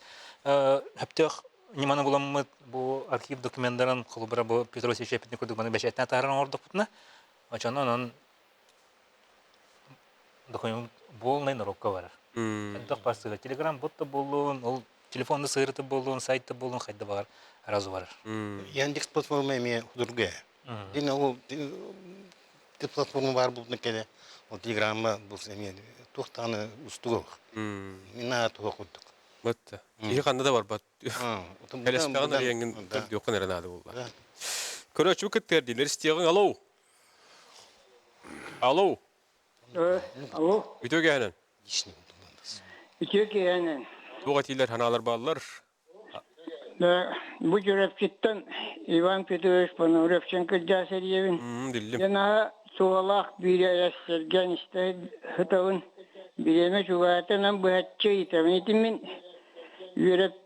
сөптөөх ньыманы буламмыт бу архив докуменнарын холобура бу Петр Васильевич эппитин курдук маны бэчээттэн таһааран оҥордохпутуна, очону онон документ полный норуокка барар. Хайдах барсыга телеграм бот да буоллун, ол телефонда сыырыты буоллун, сайтта буоллун хайда баҕар разу барар. Яндекс платформа эмиэ худурга. Дин ол Ти платформа баар буолбутун кэннэ ол телеграмма бу эмиэ туох даҕаны устуга суох. Мин аата туох курдук. Бытта. Киһи ханна да барбат. Кэлэспэҕин арыйаҥҥын көрдүөххүн эрэ наада буолла. Көрөөччү кыттыар дииллэр истиэҕиҥ. Алло. Алло. Алло. Үтүө киэһэнэн. Үтүө киэһэнэн. Туох этиилэр, санаалар бааллар? Бу Чурапчыттан Иван Петрович Пономаревченко дьаасэрийэбин. Биллим. Наһаа суолаах биир сэргээн истэ сытабын. Бириэмэ чугаһатынан быһаччы ыйытабын. Ити мин үөрэп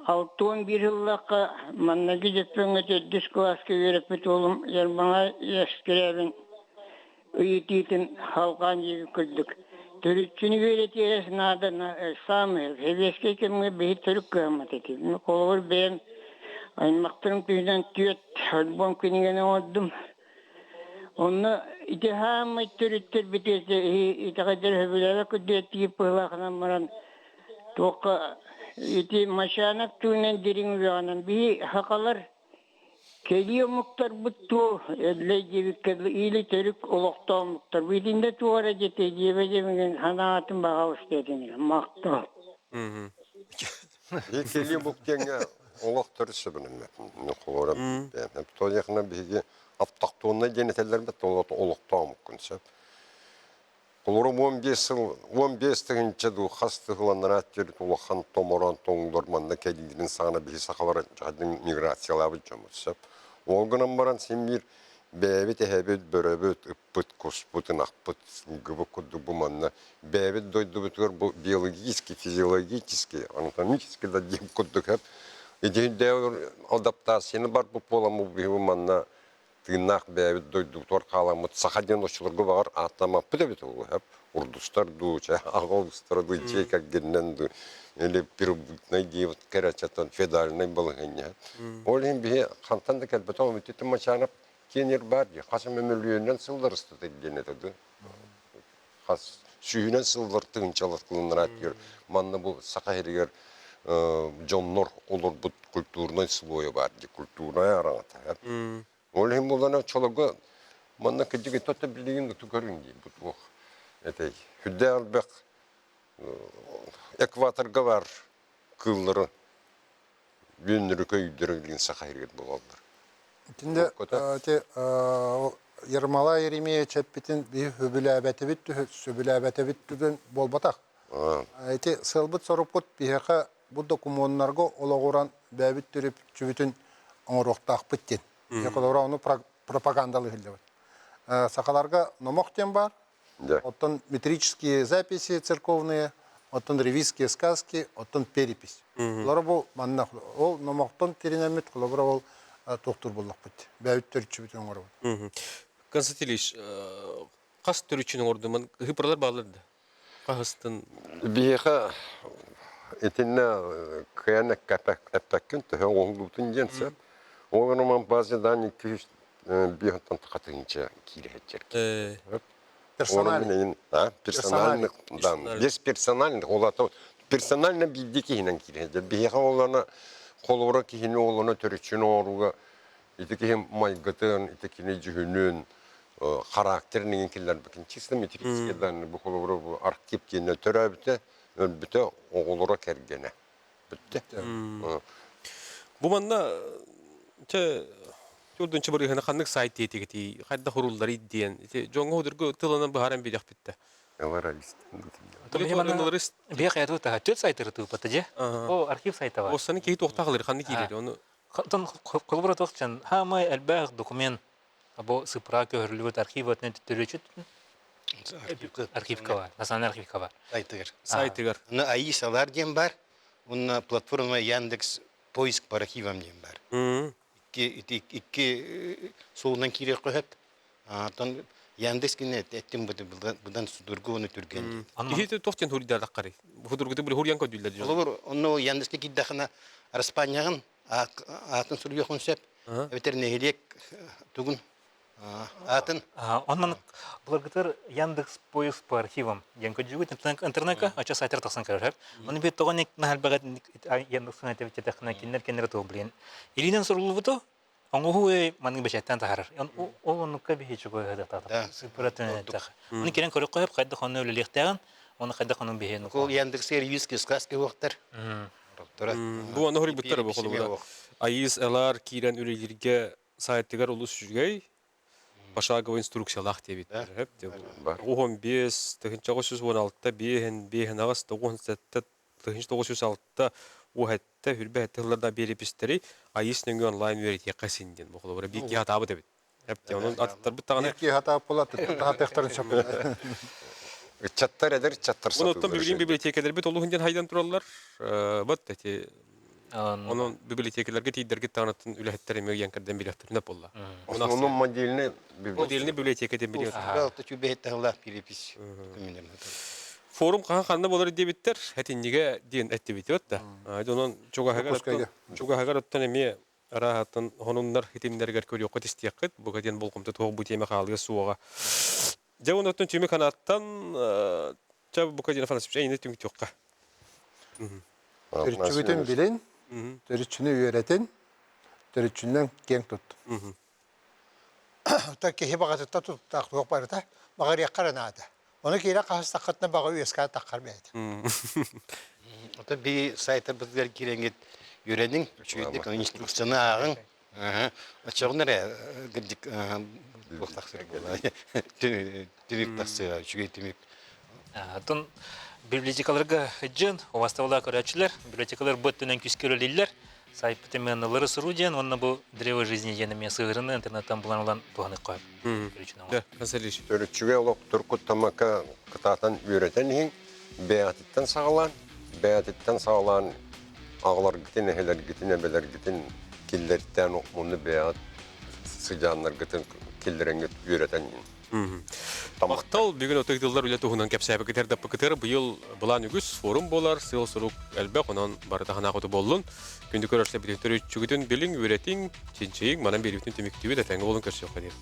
61 сыллаахха манныгы дьөппөҥҥө төрдүс кылааска үөрэппит уолум Ермолай Яшкирябин ыйытыытын халҕаан диэбит курдук төрүччүнү үөрэтиэрэ наада самый сэбиэскэй кэмҥэ биһи төрүт кыһаммат этибит. Холобур бэйэм аймахтарым түһүнэн түөрт альбом кинигэни оҥордум. Онно ити хааммай төрүттэр бүтүөтэ итэҕэйдэр сөбүлээбэт курдук тиип быһылаахынан баран туохха ити Мачанов туһунан дириҥ үөҕэнэн биһи сахалар Кэлии омуктарбыт туо Эллэй диэбиккэ дылы или төрүк олохтоох омуктарбыт итиннэ туох эрэ дьэтэ диэбэ диэмигин санаатын баҕалыс диэтин махтал. Кэлии омук диэҥҥэ олох төрүт сөбүлэммэт. Холобура, тоҕо биһиги автохтоннай диэн этэллэрбит олохтоох омуккун сөп. Холобура, 15 сыл, 15 тыһыынча дуу, хас тыһыланнара төрүт улахан томороон тоҥдор манна кэлиилэрин саҕана биһи сахалар дьаһадын миграциялаабыт дьоммут сөп. Ол гынан баран син биир бэйэбит эһэбит, бөрөбүт, ыппыт, куспут, ынахпыт, сылгыбыт курдук бу манна бэйэбит дойдубутугар бу биологически, физиологически, анатомически да диэн курдук сөп. Итиннэ адаптацияны барбыт буолан бу биһи бу манна тыыннаах бэйэбит дойдубутугар хааламмыт саха диэн оччолорго баҕар ааттаммаппыт эбит ол сөп урдустар дуу чэ аҕа улустара дуу дьиэ кэргэнинэн дуу или первобытный диэбит кэрачатан феодальнай балаһыанньа ол иһин биһи хантан да кэлбэтэх Үтүтүн Мачанов киэнир баар дии хас эмэ мөлүйүөнүнэн сыллар ыстата диэн этэ дуу хас сүүһүнэн сыллар тыһыынчалар кылыннараат манна бу саха сиригэр. дьоннор олорбут культурнай слойа баар дии, культурнай араҥата. Ол иһин буоллаҕына оччолорго манна кырдьык тото билигин көрүҥ дии бу туох этэй сүрдээх элбэх экваторга баар кыыллары бүөннөрү көйдөрө билигин саха сиригэр буолаллар. Итиннэ ити Ермолай Еремеевич эппитин биһи сөбүлээбэтибит сөбүлээбэтэбит түгэн буолбатах. Ити сыалбыт-сорукпут биһиэхэ бу докумуоннарга олоҕуран бэйэбит төрүпчүбүтүн оҥоруохтаахпыт диэн. Холобура, ону пропагандалыы иһиллэбит. Сахаларга номох диэн баар, оттон метрические записи церковные, оттон ревизские сказки, оттон перепись. Олору бу манна ол номохтон тиринэммит, холобура, ол туохтуур буоллахпыт. Бэйэбит төрүччүбүтүн оҥоробут. Константин Ильич, хас төрүччүнү оҥордум? Ыһыпыралар бааллар да? Хаһыстын? Биһиэхэ итиннэ кыайан эппэккин төһө оҥоһуллубутун диэн сөп. Ол гынан базе данных 205 тахатыынча киирэһэччэр. Персональных. Персональных, да, без персональных, ол ата персонально биирдии киһинэн киирэһэччэр. Биһиэхэ олоно холобура киһини олоно төрүччүн оҥорууга ити киһи майгытын, ити кини дьүһүнүн, характерын иҥин киллэрбитин чисто метрический данные бу холобура бу архив диэннэр төрөөбүтэ, өлбүтэ, оҕолоро кэргэнэ. Бүттэ. Бу манна чэ төрдүнчү барыһына ханнык сайт диэтигитий, хайдах урулларый диэн ити дьоҥҥо худургу тылынан быһааран биэриэхпит Биэх яту таха түт сайтыры тыыппата же. О архив сайта бар. Оссаны киһи туохтаах ханнык киирэр ону Тон холобура туохчан хаамай элбэх документ бу сыпра көһөрүлүбүт архив өтүнэн төттөрүчүт архивка бар, национальный архивка бар. Сайтыгар. Сайтыгар. Аны АИСалар диэн бар. Уонна платформа Яндекс поиск по архивам диэн бар. Икки икки суолунан киириэх көһөт. Антон Яндекс кине эттим будан судургу оны түргэн. Киһи туох диэн хуруйдаатаххарый? Худургуту били хуруйан көрдүүллэр дьон. Холобур, онно Яндекске киирдэххинэ Араспаанньаҕын аатын суруйуохун сөп. Эбэтэр нэһилиэк тугун аатын. Онон былыргытыр Яндекс поиск по архивам диэн көрдүүгүт интернетка ача сайтар тахсан көрөр. Оны бит тоҕо наһалбаҕа Яндекс этебит кинилер кинилер тугу билин. Илинен суруллубуту Оҥоһуу эй маннык бэчээттэн таһаарар. Ол оннукка биһи чугуйа сыппыра түнэтэх. Оны кирен көрөккө хөп хайдах онно үлэлиэхтээҕин, оны хайдах онун биһи Ол Яндекс сервис сказки уохтар. Бу аны хоруйбуттар бу холобура. Айыз ЛР киирэн үлэлииргэ сайтыгар улус үчүгэй пошаговый инструкциялаах диэбит. 15, 1916, 5, 5, 97, 1906 уһэтте хүрбэ этте тылларда биэрипистэри айыс нөҥүө онлайн үөрэтиэххэ син диэн бу холобура биир киһи атаабыт эбит. Эп онон аттарбыт даҕаны Биир киһи атаабыт буолла таһатыахтарын сөп. Ыччаттар эдэр ыччаттар Онон оттон билигин библиотекаларбыт олуһун диэн хайдан тураллар. Вот эти онон библиотекаларга тиийдэргит таҕанаттан үлэһиттэр эмиэ ыйан кэрдэн билиэхтэринэ буолла. Онон модельный модельный библиотека диэн билиэхтэр. Алта чүбэһит таһылаах перепись. Форум хаһан ханна болар диэбиттэр, этиннигэ диэн эттибит да. Онон чугаһыгар оттон эмиэ арааһаттан хонуннар хитимнэригэр көрүөххүт истиэххит. Бука диэн болҕомто туох бу тиэмэ хаалыа суоҕа. Дьэ онон түмүк ханааттан чэ бука диэн Афанасьевич эйини түмүктүөххэ. Төрүччүбүтүн билин, төрүччүнү үөрэтин, төрүччүнэн киэҥ туттун. Оттон киһи баҕатыттан туттаах туох барыта баҕарыахха эрэ наада. Ону киирэ хаһыстаххытына баҕа үөскээн таххар бэйэтэ. Ото би сайтарбытыгар киирэҥҥит үөрэниҥ, үчүгэйдик инструкцияны ааҕыҥ. Оччоҕуна эрэ кырдьык туох тахсар буолла. Түмүк тахсыа, үчүгэй түмүк. Оттон библиотекаларга дьон, убастабылаах көрөөччүлэр, библиотекалар бу өттүнэн күүскэ үлэлииллэр. Сайпыт именналары суруу диэн уонна бу древо жизни диэн эмиэ сыһыарыны интернеттан булан ылан туһаныахха сөп. Төрүччүгэ олох туркуттаммакка кытаатан үөрэтэн иһиҥ, бэйэҕититтэн саҕалаан, бэйэҕититтэн саҕалаан аҕаларгытын, эһэлэргитин, эбэлэргитин киллэртээн мунну бэйэҕит сыдьааннаргытын киллэрэҥҥит үөрэтэн иһин. Махтал бүгүн оту ыытыллар үлэ туһунан кэпсээбиккитэр даппыкытыгар быйыл былаан үгүс форум буолар, сыал-сорук элбэх, онон барыта санаа хоту буоллун. Күндү көрөрсө бүтүн төрүччүгүтүн билиҥ, үөрэтиҥ, чинчийиҥ, манан биэриибитин түмүктүүбүт, этэҥҥэ буолун көрсүөххэ диэн.